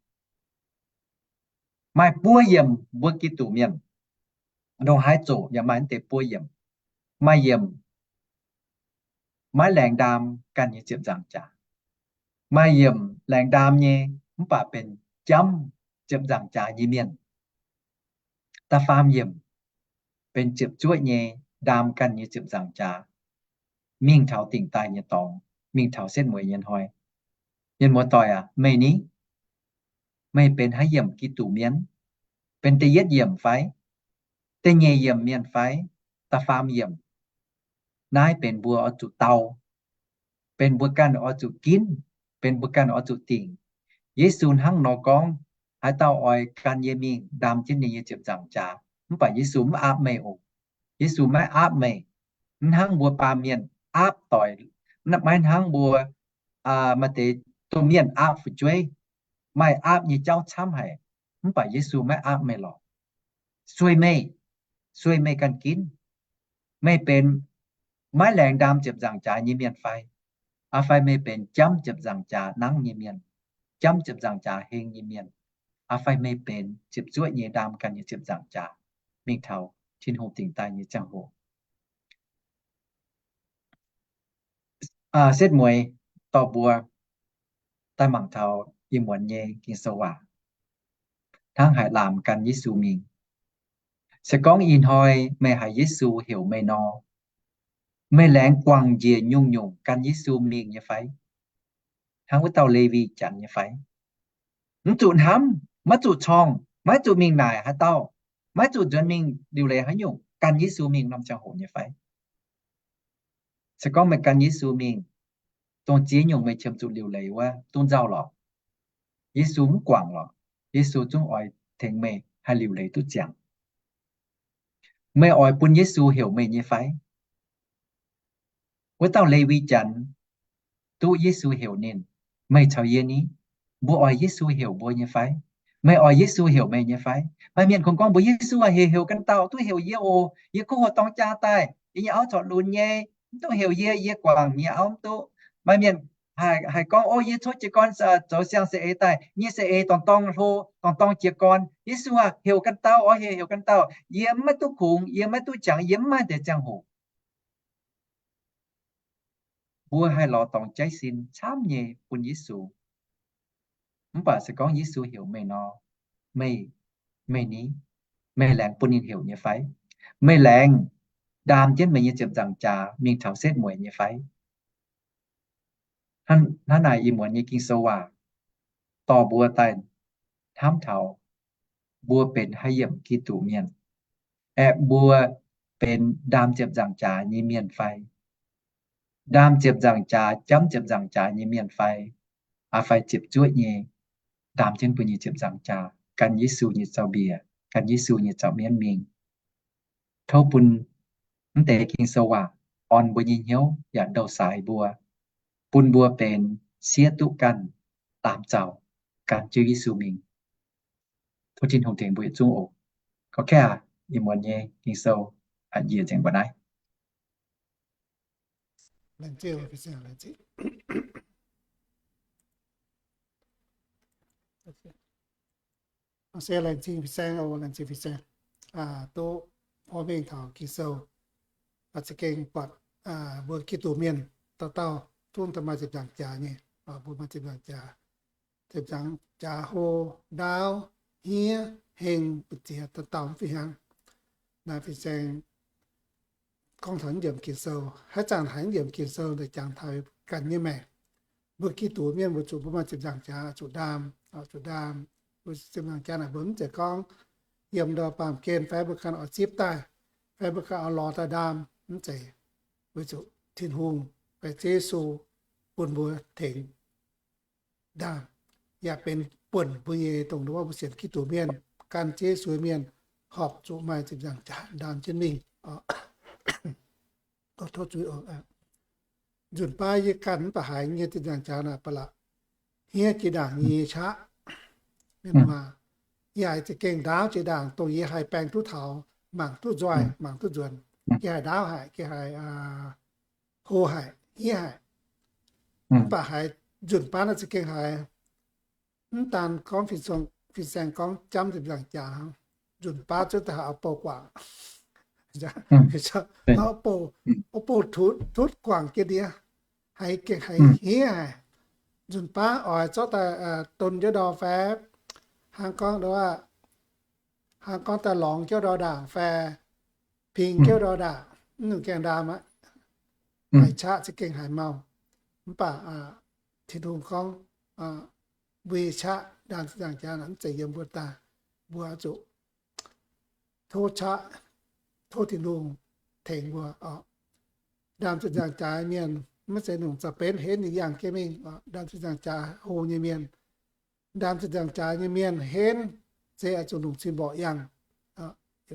Maaih buo yiemc mbuo Giduc mienh, ndongc haaix zoqc yaac maaih deix buo yiemc. Maaih yiemc maiv laengz ndaam ganh nyei ziepc nzaangc jaax. Maaih yiemc laengz ndaam nyei mv baac benx jamv ziepc nzaangc jaax nyei mienh. Da'faam yiemc benx ziepc zuoqv nyei ndaam ganh nyei ziepc nzaangc jaax mingh taux dingc daaih nyei dorngx, mingh taux setv mueiz nyei hnoi. Mienh muoz-doic aac, meih ni? Meih benx haaix yiemc Giduc mienh? Benx da'yietv yiemc fai? Da'nyeic yiemc mienh fai? Da'faam yiemc? Naaiv benx mbuo oix zuqc dau, benx mbuo ganh oix zuqc ginv, benx mbuo ganh oix zuqc dingc. Yesu hnangv nor gorngv, haaix dauh oix gan yie mingh, ndaam jienv ninh nyei ziepc nzaangc jaax. Mv baac Yesu mv aapv meih oc. Yesu maiv aapv meih. Mv hnangv mbuo baamh mienh aapv doic, maiv hnangv mbuo maaih deix domh mienh aapv fu'jueiv, maaih aapv nyei jauv camv haic. Mv baac Yesu maiv aapv meih lorqc. Sueih meih, sueih meih ganh ginv. Meih benx maiv laengz ndaam ziepc nzaangc jaax nyei mienh fai? Aa fai meih benx jamv ziepc nzaangc jaax nangv nyei mienh, jamv ziepc nzaangc jaax heng nyei mienh? Aa fai meih benx ziepc zuoqv nyei ndaam ganh nyei ziepc nzaangc jaax mingh taux Tin-Hungh dingc daaih nyei ziangh hoc? Setv mueiz dorh mbuo daaih mangc taux ih muonz nyei Ging-Sou waac, hnangv haaix laamh gan Yesu mingh. Se gorngv ih hnoi meih haiz Yesu heuc meih nor, meih laengz guangc njiec nyungc-nyungc gan Yesu mingh nyei fai? Hnangv wuov dauh Lewi Janx nyei fai? Mv zuqc hnamv, maiv zuqc corngh, maiv zuqc mingh naaic haaix dauh, maiv zuqc nzuonx mingh liuc leiz haaix nyungc, gan Yesu mingh norm ziangh hoc nyei fai? Se gorngv meih gan Yesu mingh, dongh ziex nyungc meih qiemx zuqc liuc leiz wuov zungv nzauh lorqc. Yesu mv guangc lorqc. Yesu zungv oix tengx meih haih liuc leiz duqv ziangx. Meih oix bun Yesu heuc meih nyei fai? Wuov dauh Lewi Janx duqv Yesu heuc ninh, meih caux yie ni? Mbuo oix Yesu heuc mbuo nyei fai? Meih oix Yesu heuc meih nyei fai? Maaih mienh kungx gorngv mbuox Yesu, heuc, heuc ganh dauh, duqv heuc yie oc. Yie kuv hoc dorng jaa daaih, yie nyei auv corc lunx nyei, mv dungx heuc yie, yie guangc nyei auv mv duqv. Maaih mienh haih gorngv, O, yie cuotv jiez gorn zoux siang-seix eix daaih, yie nyei seix eix dorngc dorng hlo, dorngc dorng jiez gorn. Yesu aah, heuc ganh dauh, oix heuc ganh dauh. Yie maiv duqv kungx, yie maiv duqv jangx, yie mv maaih deix ziangh hoc. Mbuo haih lorz dorngx jaiv sin camv nyei bun Yesu. Mv baac se gorngv Yesu heuc meih nor, meih, meih ni, meih laengz bun ninh heuc nyei fai? Meih laengz ndaam jienv meih nyei ziepc nzaangc jaax mingh taux setv mueic nyei fai? Hnangv naaic, ih muonz nyei Ging-Sou waac dorh mbuo daaih hnamv taux mbuo benx haaix yiemc Giduc mienh, aeqv, mbuo benx ndaam ziepc nzaangc jaax nyei mienh fai? Ndaam ziepc nzaangc jaax, jamv ziepc nzaangc jaax nyei mienh fai? Aa, fai ziepc zuoqv nyei, ndaam jienv mbuo nyei ziepc nzaangc jaax gan Yesu nyei zaux-mbiec, gan Yesu nyei zaux-mienv mingh. Tov bun mv deix Ging-Sou waac orn mbuo nyei hnyouv yaac ndouh saaix mbuo, bun mbuo benx siev duqv ganh ndaam zaux gan Ziouv Yesu mingh. Tov Tin-Hungh tengx mbuo yietc zungv oc. Gorngv kaav aqv, ih muonz nyei Ging-Sou njiec nzengc mbuo naaiv. Se laengz zingh fin-saeng oc, laengz zingh fin-saeng duqv porv mengh taux Ging-Sou. Za'gengh buatc mbuo Giduc mienh dauh dauh zungv daaih maaih ziepc nzaangc jaax nyei. Mbuo maaih ziepc nzaangc jaax, ziepc nzaangc jaax hlo, ndaauv, hniev, heng, mbu'ziex, dauh dauh mv fih hnangv. Naaiv fin-saeng gorngv taux naaiv yiemc Ging-Sou, haaix zanc haiz naaiv yiemc Ging-Sou daaih jangx taux ganh nyei maengc. Mbuo Giduc mienh mbuo zuqc mbuo maaih ziepc nzaangc jaax zuqc ndaam, zuqc ndaam. Mbuo ziepc nzaangc jaax naaic mbuo mv zeiz gorngv yiem ndau baamh gen fai mbuo ganh oix zipv daaih, fai mbuo ganh oix lorz daaih ndaam, mv zeiz. Weic zuqc Tin-Hungh fai Ziouv Yesu bun mbuo tengx ndaam, yaac benx buonc mbuo nyei dongh wuov mbuo sienx Giduc mienh, gan Ziouv Yesu mienh horpc zuqc maaih ziepc nzaangc jaax ndaam jienv mingh. Nzunc baav yie ganh mv baac haiz nyei ziepc nzaangc jaax naaic ba'laqc hniev jiex ndaangc nyei qaqv. Mienh waac, yie haiz za'gengh ndaauv jiex ndaangc dongh yie haih baeng duqv taux, mangc duqv nzoih, mangc duqv nzuonx. Yie haiz ndaauv haic, yie haiz hlo haic, hniev haic. Mv baac haiz nzunc baav naaiv za'gengh haiz, mv daan gorngv fin-saeng gorngv jamv ziepc nzaangc jaax, nzunc baav zuov daaih haiz auv-bouh guangc, auv-bouh tutv guangc jienv ndiev, haiz gengh haiz hniev haic. Nzunc baav oix zorqv daaih don jienv ndau fai hnangv gorngv, hnangv gorngv daaih lorngx jienv ndau ndaangc fai ping jienv ndau ndaangc, mv nungx gaengh ndaam aqv. Haiz qaqv za'gengh haiz mau. Mv baac Tin-Hungh gorngv, mbuo nyei qaqv ndaam ziepc nzaangc jaax mv zeiz yiem mbuo daaih. Mbuo oix zuqc tov qaqv, tov Tin-Hungh tengx mbuo oc. Ndaam ziepc nzaangc jaax mienh maiv zeiz nungc za'benv henv nyei yangh jienv mingh. Ndaam ziepc nzaangc jaax hlo nyei mienh, ndaam ziepc nzaangc jaax nyei mienh henv se oix zuqc longc cing mborqc yangh.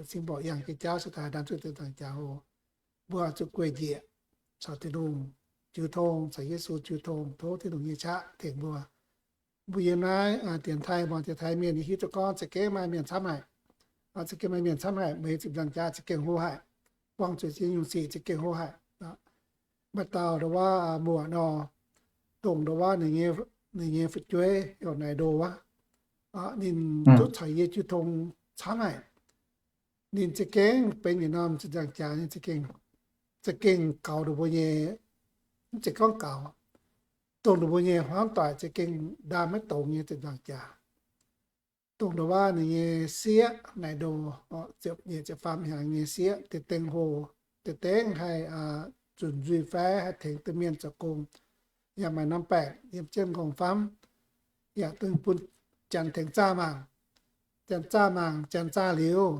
Cing mborqc yangh jiex jauv se daaih ndaam ziepc nzaangc jaax hlo. Mbuo oix zuqc gueic njiec caux Tin-Hungh jiu tong, caux Yesu jiu tong, tov Tin-Hungh nyei qaqv tengx mbuo. Mbuo yiem naaiv dienx taaih muangx dienx taaih mienh yie hiuv duqv gorngv za'gengh maaih mienh camv haic. Za'gengh maaih mienh camv haic, meih ziepc nzaangc jaax za'gengh hlo haic, buangh zuqc nyei nyungc sic za'gengh hlo haic. Maaih dauh ndau wuov muoc nor, dongh ndau wuov ninh nyei fu'jueiv heuc Naaic Ndo wuov, ninh duqv caux yie jiu tong camv haic. Ninh za'gengh benx yietc norm ziepc nzaangc jaax, ninh za'gengh gaux ndongc mbuo nyei, mv zeiz gorngv gaux, dongh ndongc mbuo nyei hmuangv doic za'gengh ndaam maiv dongz nyei ziepc nzaangc jaax. Dongh ndau wuov ninh nyei sieqv Naaic Ndo, ziepc nyeic ziepc faam hnyangx nyei sieqv, deix dengh hlo, deix dengh haih zunc nzuih fai haih tengx domh mienh zoux gong, yaac maaih norm baengc yiem jienv nqorngv-famv, yaac dongh bun janx tengx zaah mangc. Janx zaah mangc, janx zaah liuz,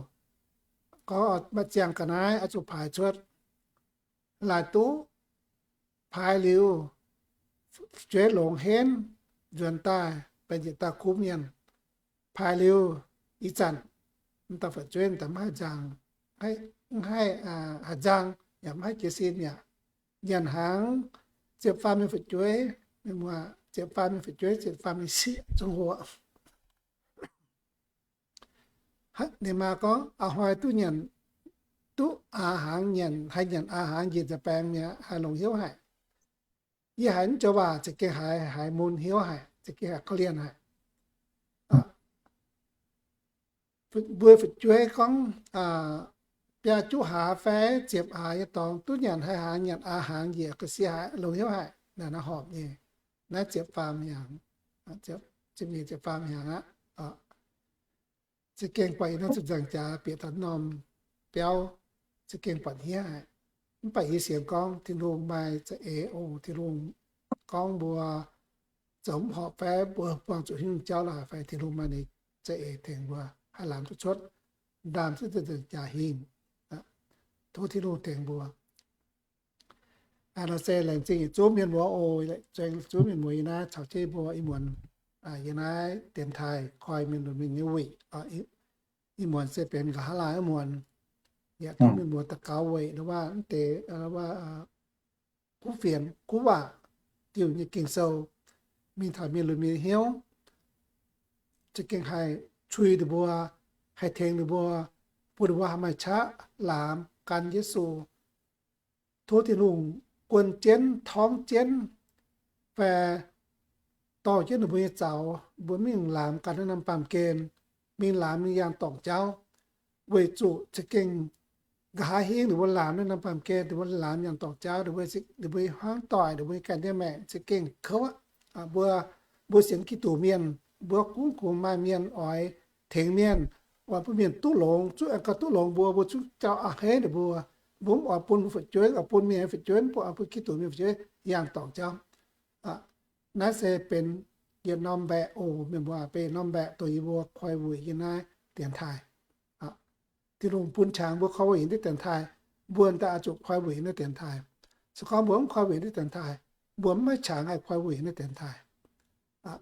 gorngv maaih ziangh ga'naaiv oix zuqc paaix cuotv. Laaix duqv paaix liuz, fu'jueiv longx henv, nzuonx daaih benx yietc dauh kuv mienh. Paaix liuz ih zanc, dauh fu'jueiv daaih maiv haih nzang, maiv haih haih nzang yaac maiv haih jiez sin mi'aqv. Nyanc hnaangx, ziepc faam nyei fu'jueiv, ziepc faam nyei fu'jueiv, ziepc faam nyei sieqv zungv hlo. Ninh maa gorngv, a'hnoi duqv nyanc, duqv aa hnaangx nyanc, haih nyanc aa hnaangx njiec nza'baengx mi'aqv, haih longx hnyouv haic. Yie haiz mv joux waac za'gengh haiz, haiz mun hnyouv haic, za'gengh haiz korv-lienh haic. Mbuo fu'jueiv gorngv biaa juqv hlaax fai ziepc hlaax nyei dorngx duqv nyanc haiz hnaangx, nyanc aax hnaangx njiec ga'sie haic, longx hnyouv haic, naaiv horpc nyei. Naaiv ziepc faam hnyangx, ziepc nyeic ziepc faam hnyangx aqv. Za'gengh buatc yie naaiv zuqc nzangc jaax bieqc taux norm biauv, za'gengh buatc hniev haic. Mv baac yie sienx gorngv Tin-Hungh maaih za'eix oc. Tin-Hungh gorngv mbuo zoux mv horpc fai mbuo buangh zuqc hingv jauv laaix fai, Tin-Hungh maaih ninh za'eix tengx mbuo haih laamz duqv cuotv, ndaam cuotv nzangc jaax hingh. Tov Tin-Hungh tengx mbuo. Nor se laengz zingh yietc zungv mienh muoz oc, laengz zingh yietc zungv mienh muoz yie naaiv caux jienv mbuo ih muonz, yie naaiv dienx taaih koi mienh lunx mienh nyei weic. Ih muonz se benx nqa'haav laai wuov muonz. Yaac tov mienh muoz daux gaux weic wuov mv deix kuv fienx kuv waac diuh nyei Ging-Sou mingh taux mienh lunx mienh nyei hnyouv, za'gengh haih cui ninh mbuo, haih tengx ninh mbuo, bun ninh mbuo haih maaih qaqv laamz gan Yesu. Tov Tin-Hungh guon jienv, torngv jienv, fai dorh jienv ninh mbuo nyei zaux, mbuo mingh laamz ganh naaiv norm baamh gen, mingh laamz mingh yangh dorngc jauv, weic zuqc za'gengh nqa'haav hingv ninh mbuo laamz naaiv norm baamh gen, ninh mbuo laamz yangh dorngc jauv, ninh mbuo, ninh mbuo hmuangv doic, ninh mbuo ganh nyei maengc za'gengh kouv aqv. Mbuo, mbuo sienx Giduc mienh, mbuo gunv kungx maaih mienh oix tengx mienh, oix bun mienh duqv longx, zungv aengx gauh duqv longx mbuo, mbuo zungv jauv a'hneiv ninh mbuo. Mbuo mv oix bun mbuo fu'jueiv, oix bun mienh fu'jueiv, mv baac oix bun Giduc mienh fu'jueiv yangh dorngc jauv. Naaiv se benx yietc norm mbaeqc oc, mienh mbuo, benx yietc norm mbaeqc dongh yie mbuo koi wuic yiem naaiv dienx taaih. Tin-Hungh bun qangx mbuo koi wuic yiem naaiv dienx taaih, mbuo daaih oix zuqc koi wuic yiem naaiv dienx taaih. Se gorngv mbuo mv koi wuic yiem naaiv dienx taaih, mbuo mv maaih qangx haih koi wuic yiem naaiv dienx taaih.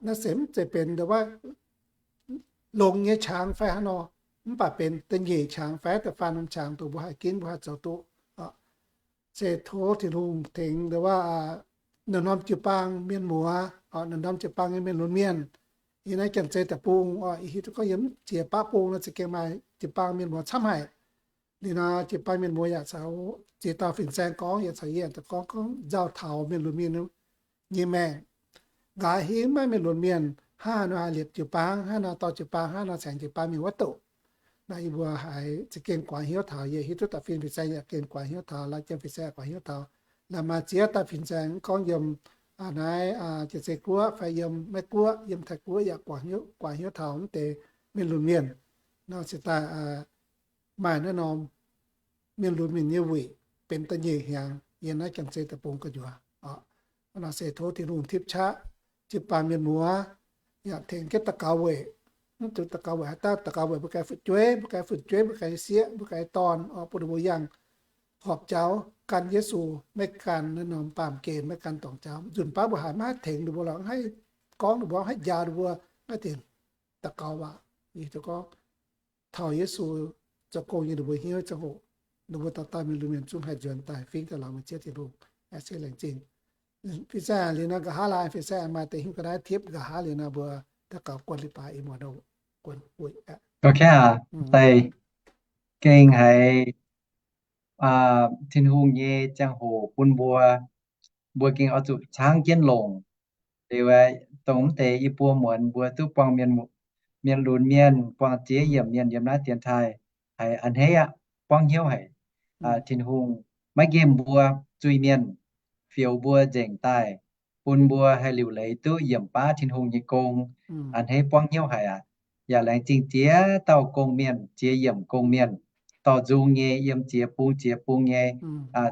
Naaiv se mv zeiz benx ndongc wuov longx nyei qangx fai hnangv nor, mv baac benx da'nyeic qangx fai da'faam norm qangx dongh mbuo haih ginv, mbuo haih zoux duqv. Se tov Tin-Hungh tengx ndongc wuov naaiv norm jiu-baang mienh muoz, naaiv norm jiu-baang nyei mienh lunx mienh, yiem naaiv Janx-Zei Deic-Bung, hiuv duqv gorngv yiem ziex baqv bung nor za'gengh maaih jiu-baang mienh muoz camv haic. Liuz nor jiu-baang mienh muoz yaac caux ziex dauh fin-saeng gorngv, yaac caux yie gorngv, gorngv nzauh taux mienh lunx mienh nyei maengc. Nqa'haav hingv maiv mienh lunx mienh, hnangv haaix nor haih liepc jiu-baang, hnangv haaix nor dorh jiu-baang, hnangv haaix nor cengx jiu-baang mingh wuov douc. Naaiv yie mbuo haiz za'gengh guangc hnyouv taux, yie hiuv duqv dauh fin-saeng yaac gengh guangc hnyouv taux, la'jangv fin-saeng yaac guangc hnyouv taux. La'maah ziex dauh fin-saeng gorngv yiem naaiv Janx-Zei Guoqv fai yiem Meiv Guoqv, yiem Taiv Guoqv yaac guangc hnyouv taux mv deix mienh lunx mienh. Nor se daaih maaih naaiv norm mienh lunx mienh nyei wuic benx da'nyeic hnyangx yiem naaiv Janx-Zei Deic-Bung gu'nyuoz. Nor se tov Tin-Hungh tipv qaqv jiu-baang mienh muoz yaac tengx jienv daux gaux weic. Mv dungx daux gaux weic haaix dauh, daux gaux weic mbuo ganh fu'jueiv, mbuo ganh fu'jueiv, mbuo ganh sieqv, mbuo ganh dorn, bun ninh mbuo yangh horpc jauv gan Yesu, maiv gan naaiv norm baamh gen, maiv gan dorngc jauv. Nzunc baav mbuo haiz maiv haih tengx ninh mbuo lorqc, maiv haih gorngv ninh mbuo, maiv haih njaaux ninh mbuo, maiv haih tengx daux gaux waac. Yie gorngv taux Yesu zoux gong yiem ninh mbuo hnyouv ziangh hoc, ninh mbuo dauh dauh mienh lunx mienh zungv haih nzuonx daaih fingx daaih lorz meih Ziouv Tin-Hungh. Se laengz zingh fin-saeng liuz nor, nqa'haav laai fin-saeng maaih deix hiuv ga'naaiv tipv nqa'haav liuz nor, mbuo daux gaux guon leiz-baaix ih muonz guon wuic aqv. Daaih gengh haiz Tin-Hungh nyei ziangh hoc bun mbuo, mbuo gengh oix zuqc caangv jienv longc. Liuz dongh mv deix yie buo muonz mbuo duqv buangh mienh lunx mienh, buangh ziex yiemc mienh yiem naaiv dienx taaih, haiz a'hneiv aqv, buangv hnyouv haic. Tin-Hungh maiv nqemh mbuo, zuiz-mienh fioux mbuo nzengc daaih, bun mbuo haih liuc leiz duqv yiemc baav Tin-Hungh nyei gong. A'hneiv buangv hnyouv haic aqv. Yaac laengz zingh ziex dauh gong-mienh, ziex yiemc gong-mienh, dorh nzung nyei yiem ziex bung ziex bung nyei,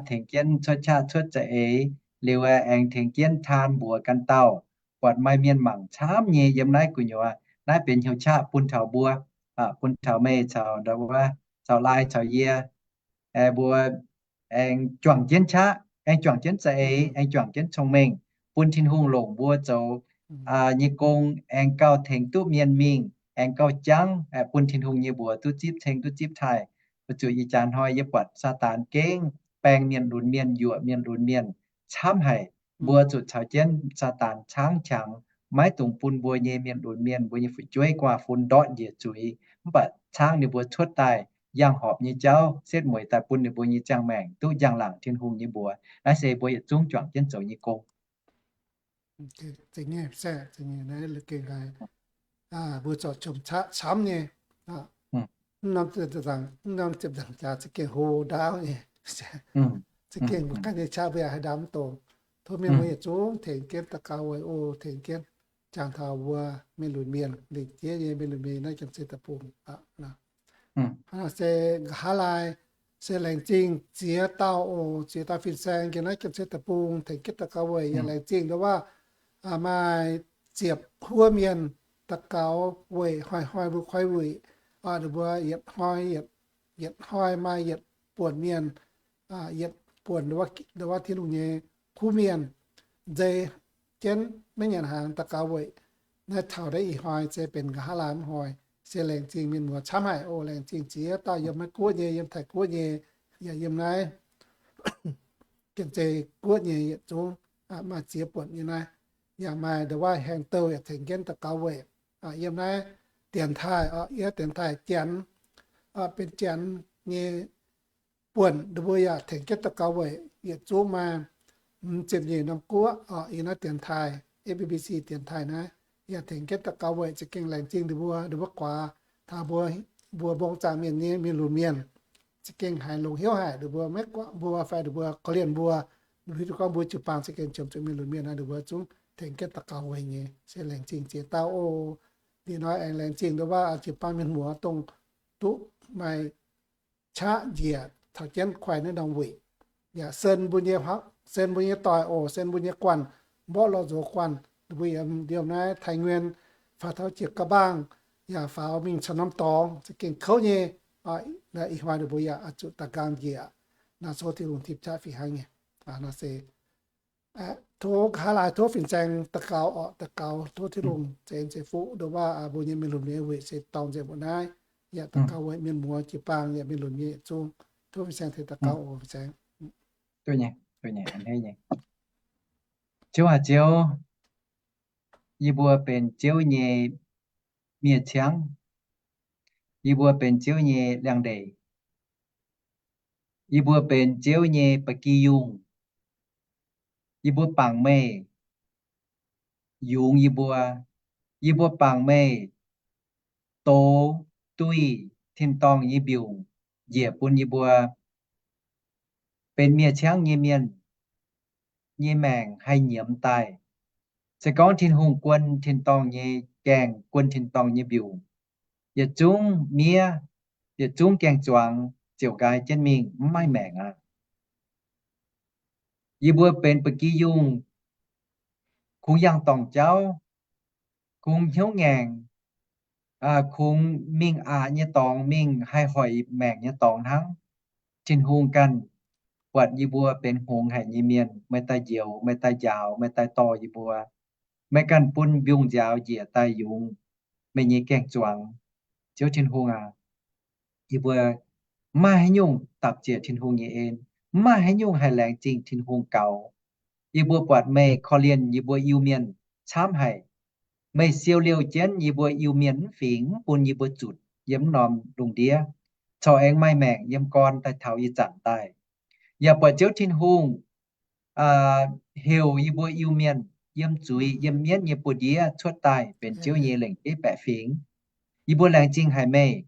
tengx jienv cuotv qaqv cuotv za'eix, liuz aengx tengx jienv taan mbuox ganh dauh, buatc maaih mienh mangc camv nyei yiem naaiv gu'nyuoz. Naaiv benx hnyouv qaqv bun taux mbuo, bun taux meih caux, caux Lai caux yie, mbuo aengx juangc jienv qaqv, aengx juangc jienv za'eix, aengx juangc jienv cong-mengh, bun Tin-Hungh longc mbuo zoux nyei gong, aengx gauh tengx duqv mienh mingh, aengx gauh jangv bun Tin-Hungh nyei mbuox duqv zipv ceng duqv zipv taaih. Weic zuqc ih jaax hnoi yie buatc Saadaan gengh baeng mienh lunx mienh, yuoqc mienh lunx mienh camv haic. Mbuo zuqc caux jienv Saadaan caangv qangx, maiv dungx bun mbuo nyei mienh lunx mienh, mbuo nyei fu'jueiv gu'nguaaz-fun ndortv njiec zuiz, mv baac caangv ninh mbuo cuotv daaih yangh horpc nyei jauv, setv mueiz daaih bun ninh mbuo nyei ziangh maengc duqv njang-laangc Tin-Hungh nyei mbuox. Naaiv se mbuo yietc zungv juangc jienv zoux nyei gong. Za'gengh naaiv gengh haiz mbuo zorc qomc qaqv camv nyei. Mv norm ziepc nzaangc jaax za'gengh hlo ndaauv nyei. Za'gengh mbuo ganh nyei qaqv mbuo yaac haaix ndaam mv dongz. Tov mienh muoz yietc zungv tengx jienv daux gaux weic oc, tengx jienv jangx taux mbuo mienh lunx mienh, lingc jiex nyei mienh lunx mienh naaiv Janx-Sei Deic-Bung. Hnangv naaic se nqa'haav laai se laengz zingh ziex dauh oc, ziex dauh fin-saeng yiem naaiv Janx-Sei Deic-Bung tengx jienv daux gaux weic. Yaac laengz zingh nduov waac maaih ziepc huov mienh daux gaux weic hnoi-hnoi mbuo koi wuic. Ninh mbuo yietc hnoi, yietc hnoi maaih yietc buonc mienh, yietc buonc nduov waac Tin-Hungh nyei kuv mienh nzeix jienv maiv nyanc hnaangx daux gaux weic. Naaiv taux naaiv ih hnoi se benx nqa'haav laai mv hnoi, se laengz zingh mienh muoz camv haic oc. Laengz zingh ziex dauh yiem Meiv Guoqv nyei, yiem Taiv Guoqv nyei, yaac yiem naaiv Janx-Sei Guoqv nyei yietc zungv maaih ziex buonc yiem naaiv. Yaac maaih nduov waac Haeng Douh yaac tengx jienv daux gaux weic. Yiem naaiv dienx taaih, yiem dienx taaih Janx, benx Janx nyei buonc ninh mbuo yaac tengx jienv daux gaux weic. Yietc zungv maaih hmz ziepc nyeic norm guoqv yiem naaiv dienx taaih, F B B C dienx taaih naaiv, yaac tengx jienv daux gaux weic. Za'gengh laengz zingh ninh mbuo, ninh mbuo guaax taux mbuo, mbuo mbong zaangc mienh nyei mienh lunx mienh. Za'gengh haiz longx hnyouv haic, ninh mbuo maiv guangc mbuo fai ninh mbuo korv-lienh mbuo. Ninh mbuo hiuv duqv gorngv mbuo jiu-baang za'gengh qiemx zuqc mienh lunx mienh naaiv, ninh mbuo zungv tengx jienv daux gaux weic nyei. Se laengz zingh ziex dauh oc. Liuz nor aengx laengz zingh nduov waac jiu-baang mienh muoz dongh duqv maaih qaqv njiec taux jienv koi naaiv norm wuic. Yaac sen mbuo nyei, sen mbuo nyei doic oc, sen mbuo nyei guanh, mborqv lorh nzox guanh, ninh mbuo yiem, yiem naaiv Taiv Nguyen faaux taux Jiez Ga'mbaangh, yaac faaux mingh caux norm dorngx za'gengh kouv nyei. Ih hnoi ninh mbuo yaac oix zuqc daaih nqaang njiec. Naaiv se Tin-Hungh tipv qaqv fih hnangv nyei. Naaiv se tov nqa'haav laai tov fin-saeng daux gaux orqc, daux gaux tov Tin-Hungh ceix en ceix fuqv nduov waac mbuo nyei mienh lunx mienh wuic se dorngx nzengc mbuo naaiv. Yaac daux gaux weic mienh muoz jiu-baang yaac mienh lunx mienh yietc zungv. Tov fin-saeng tengx daux gaux oc fin-saeng. Ziouv aac Ziouv, yie mbuo benx Ziouv nyei miev-ciangv. Yie mbuo benx Ziouv nyei liangx-ndeic. Yie mbuo benx Ziouv nyei ba'gi yungh. Yie mbuo bangc meih yungz yie mbuo. Yie mbuo bangc meih douz duih tin-dorngh nyei mbiungc njiec bun yie mbuo benx miev-ciangv nyei mienh nyei maengc haih nyiemz daaih. Se gorngv Tin-Hungh guon tin-dorngh nyei gaengh, guon tin-dorngh nyei mbiungc, yietc zungv miev, yietc zungv gaeng-zuangx ziouc nqaai jienv mingh mv maaih maengc aqv. Yie mbuo benx ba'gi yungh, kungx yangh dorngc jauv, kungx hnyouv ngaengc, kungx mingh aqc nyei dorngx, mingh haih hoic maengc nyei dorngx hnangv. Tin-Hungh ganh buatc yie mbuo benx hngongx haic nyei mienh, meih daaih njoux, meih daaih njaaux, meih daaih dorh yie mbuo. Meih ganh bun mbiungc nziaaux njiec daaih yungz meih nyei gaeng-zuangx. Ziouv Tin-Hungh aac, yie mbuo mv maaih haaix nyungc dapc ziec Tin-Hungh nyei en, mv maaih haaix nyungc haih laengz zingh Tin-Hungh gaux. Yie mbuo buatc meih korv-lienh yie mbuo Iu-Mienh camv haic. Meih siou liouh jienv yie mbuo Iu-Mienh mv fingx, mv bun yie mbuo zutc yiem mv norm lungh ndiev, corc aengx maaih maengc yiem gorn daaih taux ih zanc daaih. Yaac buatc Ziouv Tin-Hungh heuc yie mbuo Iu-Mienh yiem zuiz yiem mienv nyei buoz-ndiev cuotv daaih benx Ziouv nyei lengc jeiv baeqc fingx. Yie mbuo laengz zingh haic meih.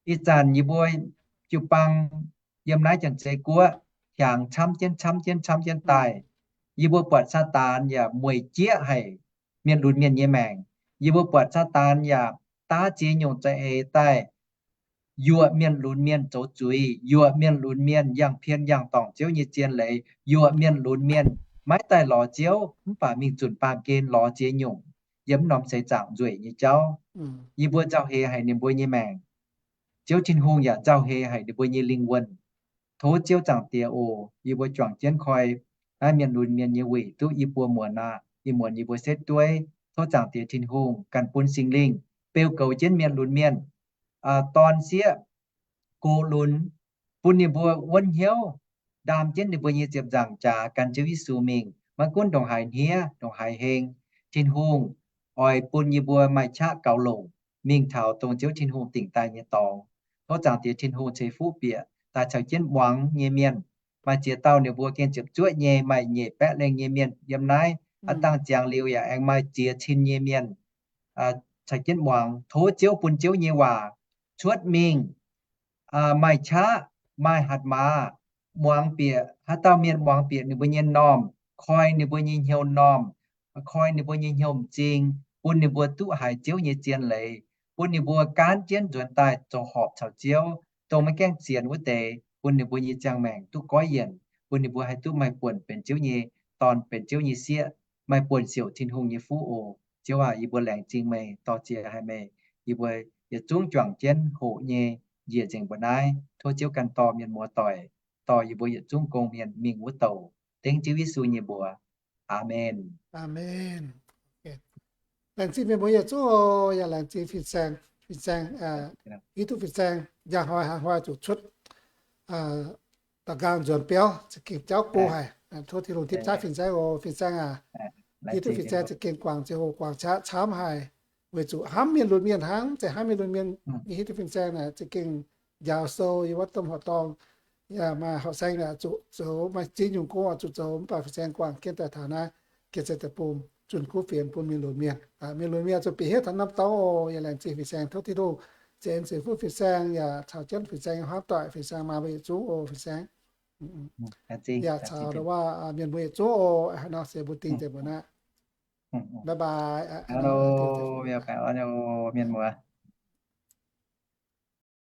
Ih zanc yie mbuo jiu-baang yiem naaiv Janx-Zei Guoqv hiaangx camv jienv camv jienv camv jienv daaih. Yie mbuo buatc Saadaan yaac mueic jieqv haic mienh lunx mienh nyei maengc. Yie mbuo buatc Saadaan yaac daav ziex nyungc za'eix daaih yuoqc mienh lunx mienh zoux zuiz, yuoqc mienh lunx mienh yangh pien yangh dorngc Ziouv nyei zien leiz, yuoqc mienh lunx mienh maiv daaih lorz Ziouv mv baac mingh zunc baamh gen lorz ziex nyungc yiem mv norm seix zaangc nzueic nyei jauv. Yie mbuo nzauh heix haic ninh mbuo nyei maengc. Ziouv Tin-Hungh yaac nzauh heix haic ninh mbuo nyei lingh wuonh. Tov Ziouv Zaangc Diex oc, yie mbuo juangc jienv koi naaiv mienh lunx mienh nyei wuic duqv i buo muonz aqv. Ih muonz yie mbuo setv dueiv, tov Zaangc Diex Tin-Hungh ganh bun Singx Lingh beu goux jienv mienh lunx mienh dorn sieqv, gox lunx, bun ninh mbuo wuonv hnyouv, ndaam jienv ninh mbuo nyei ziepc nzaangc jaax gan Ziouv Yesu mingh, maiv gunv ndongc haaix hniev, ndongc haaix heng. Tin-Hungh oix bun yie mbuo maaih qaqv gaux longc mingh taux dongh Ziouv Tin-Hungh dingc daaih nyei dorngx. Tov Zaangc Diex Tin-Hungh ceix fuqv bieqc daaih caux jienv muangx nyei mienh. Maaih ziex dauh ninh mbuo gengh ziepc zuoqv nyei, maaih nyeic baeqv lengh nyei mienh yiem naaiv Aav dangh ziangx liuz yaac aengx maaih ziex cin nyei mienh caux jienv muangx. Tov Ziouv bun Ziouv nyei waac cuotv mingh, maaih qaqv, maaih hatc maaz, muangx bieqc, haaix dauh mienh muangx bieqc ninh mbuo nyei m'normh, koi ninh mbuo nyei hnyouv m'normh, koi ninh mbuo nyei hnyouv m'zing, bun ninh mbuo duqv haiz Ziouv nyei zien leiz, bun ninh mbuo gaanv jienv nzuonx daaih zoux horpc caux Ziouv, dongh maiv gaengh sienx wuov deix, bun ninh mbuo nyei ziangh maengc duqv goiv yienc, bun ninh mbuo haih duqv maaih buonc benx Ziouv nyei dorn, benx Ziouv nyei sieqv, maaih buonc siouc Tin-Hungh nyei fuqv oc. Ziouv aac, yie mbuo laengz zingh meih, dorh ziex haic meih. Yie mbuo yietc zungv juangc jienv hoqc nyei njiec nzengc mbuo naaiv. Tov Ziouv ganh dorh mienh muoz doic, dorh yie mbuo yietc zungv gong-mienh mingh wuov douc. Dengv Ziouv Yesu nyei mbuox. Aamen. Aamen. Laengz zingh mienh muoz yietc zungv oc. Yaac laengz zingh fin-saeng, fin-saeng, hiuv duqv fin-saeng njang hnoi haaix hnoi zuqc cuotv da'nqaang nzuonx biauv za'gengh jauv go haic. Tov Tin-Hungh tipv jaav fin-saeng oc. Fin-saeng aac, hiuv duqv fin-saeng za'gengh guangc ziangh hoc guangc qaqv camv haic, weic zuqc hnamv mienh lunx mienh hnangv. Zeiz hnamv mienh lunx mienh, hiuv duqv fin-saeng naaic za'gengh njaaux sou yiem wuov domh horqc dorngh, yaac maaih horqc saeng yaac zuqc zoux, maaih ziex nyungc gong oix zuqc zoux, mv baac fin-saeng guangc jienv daaih taux naaiv, geh se deic-bung zunh kuv fienx bun mienh lunx mienh. Mienh lunx mienh zuqc bieqc hniev taux norm dorngx oc. Yaac laengz zingh fin-saeng, tov Tin-Hungh ceix en ceix fuqv fin-saeng, yaac caux jienv fin-saeng nyei huaamv doic, fin-saeng maa mbuo yietc zungv oc. Fin-saeng yaac caux waac mienh mbuo yietc zungv oc. Haaix nor se mbuo dingh nzengc mbuo naaiv. Bye bye. Mienh muoz,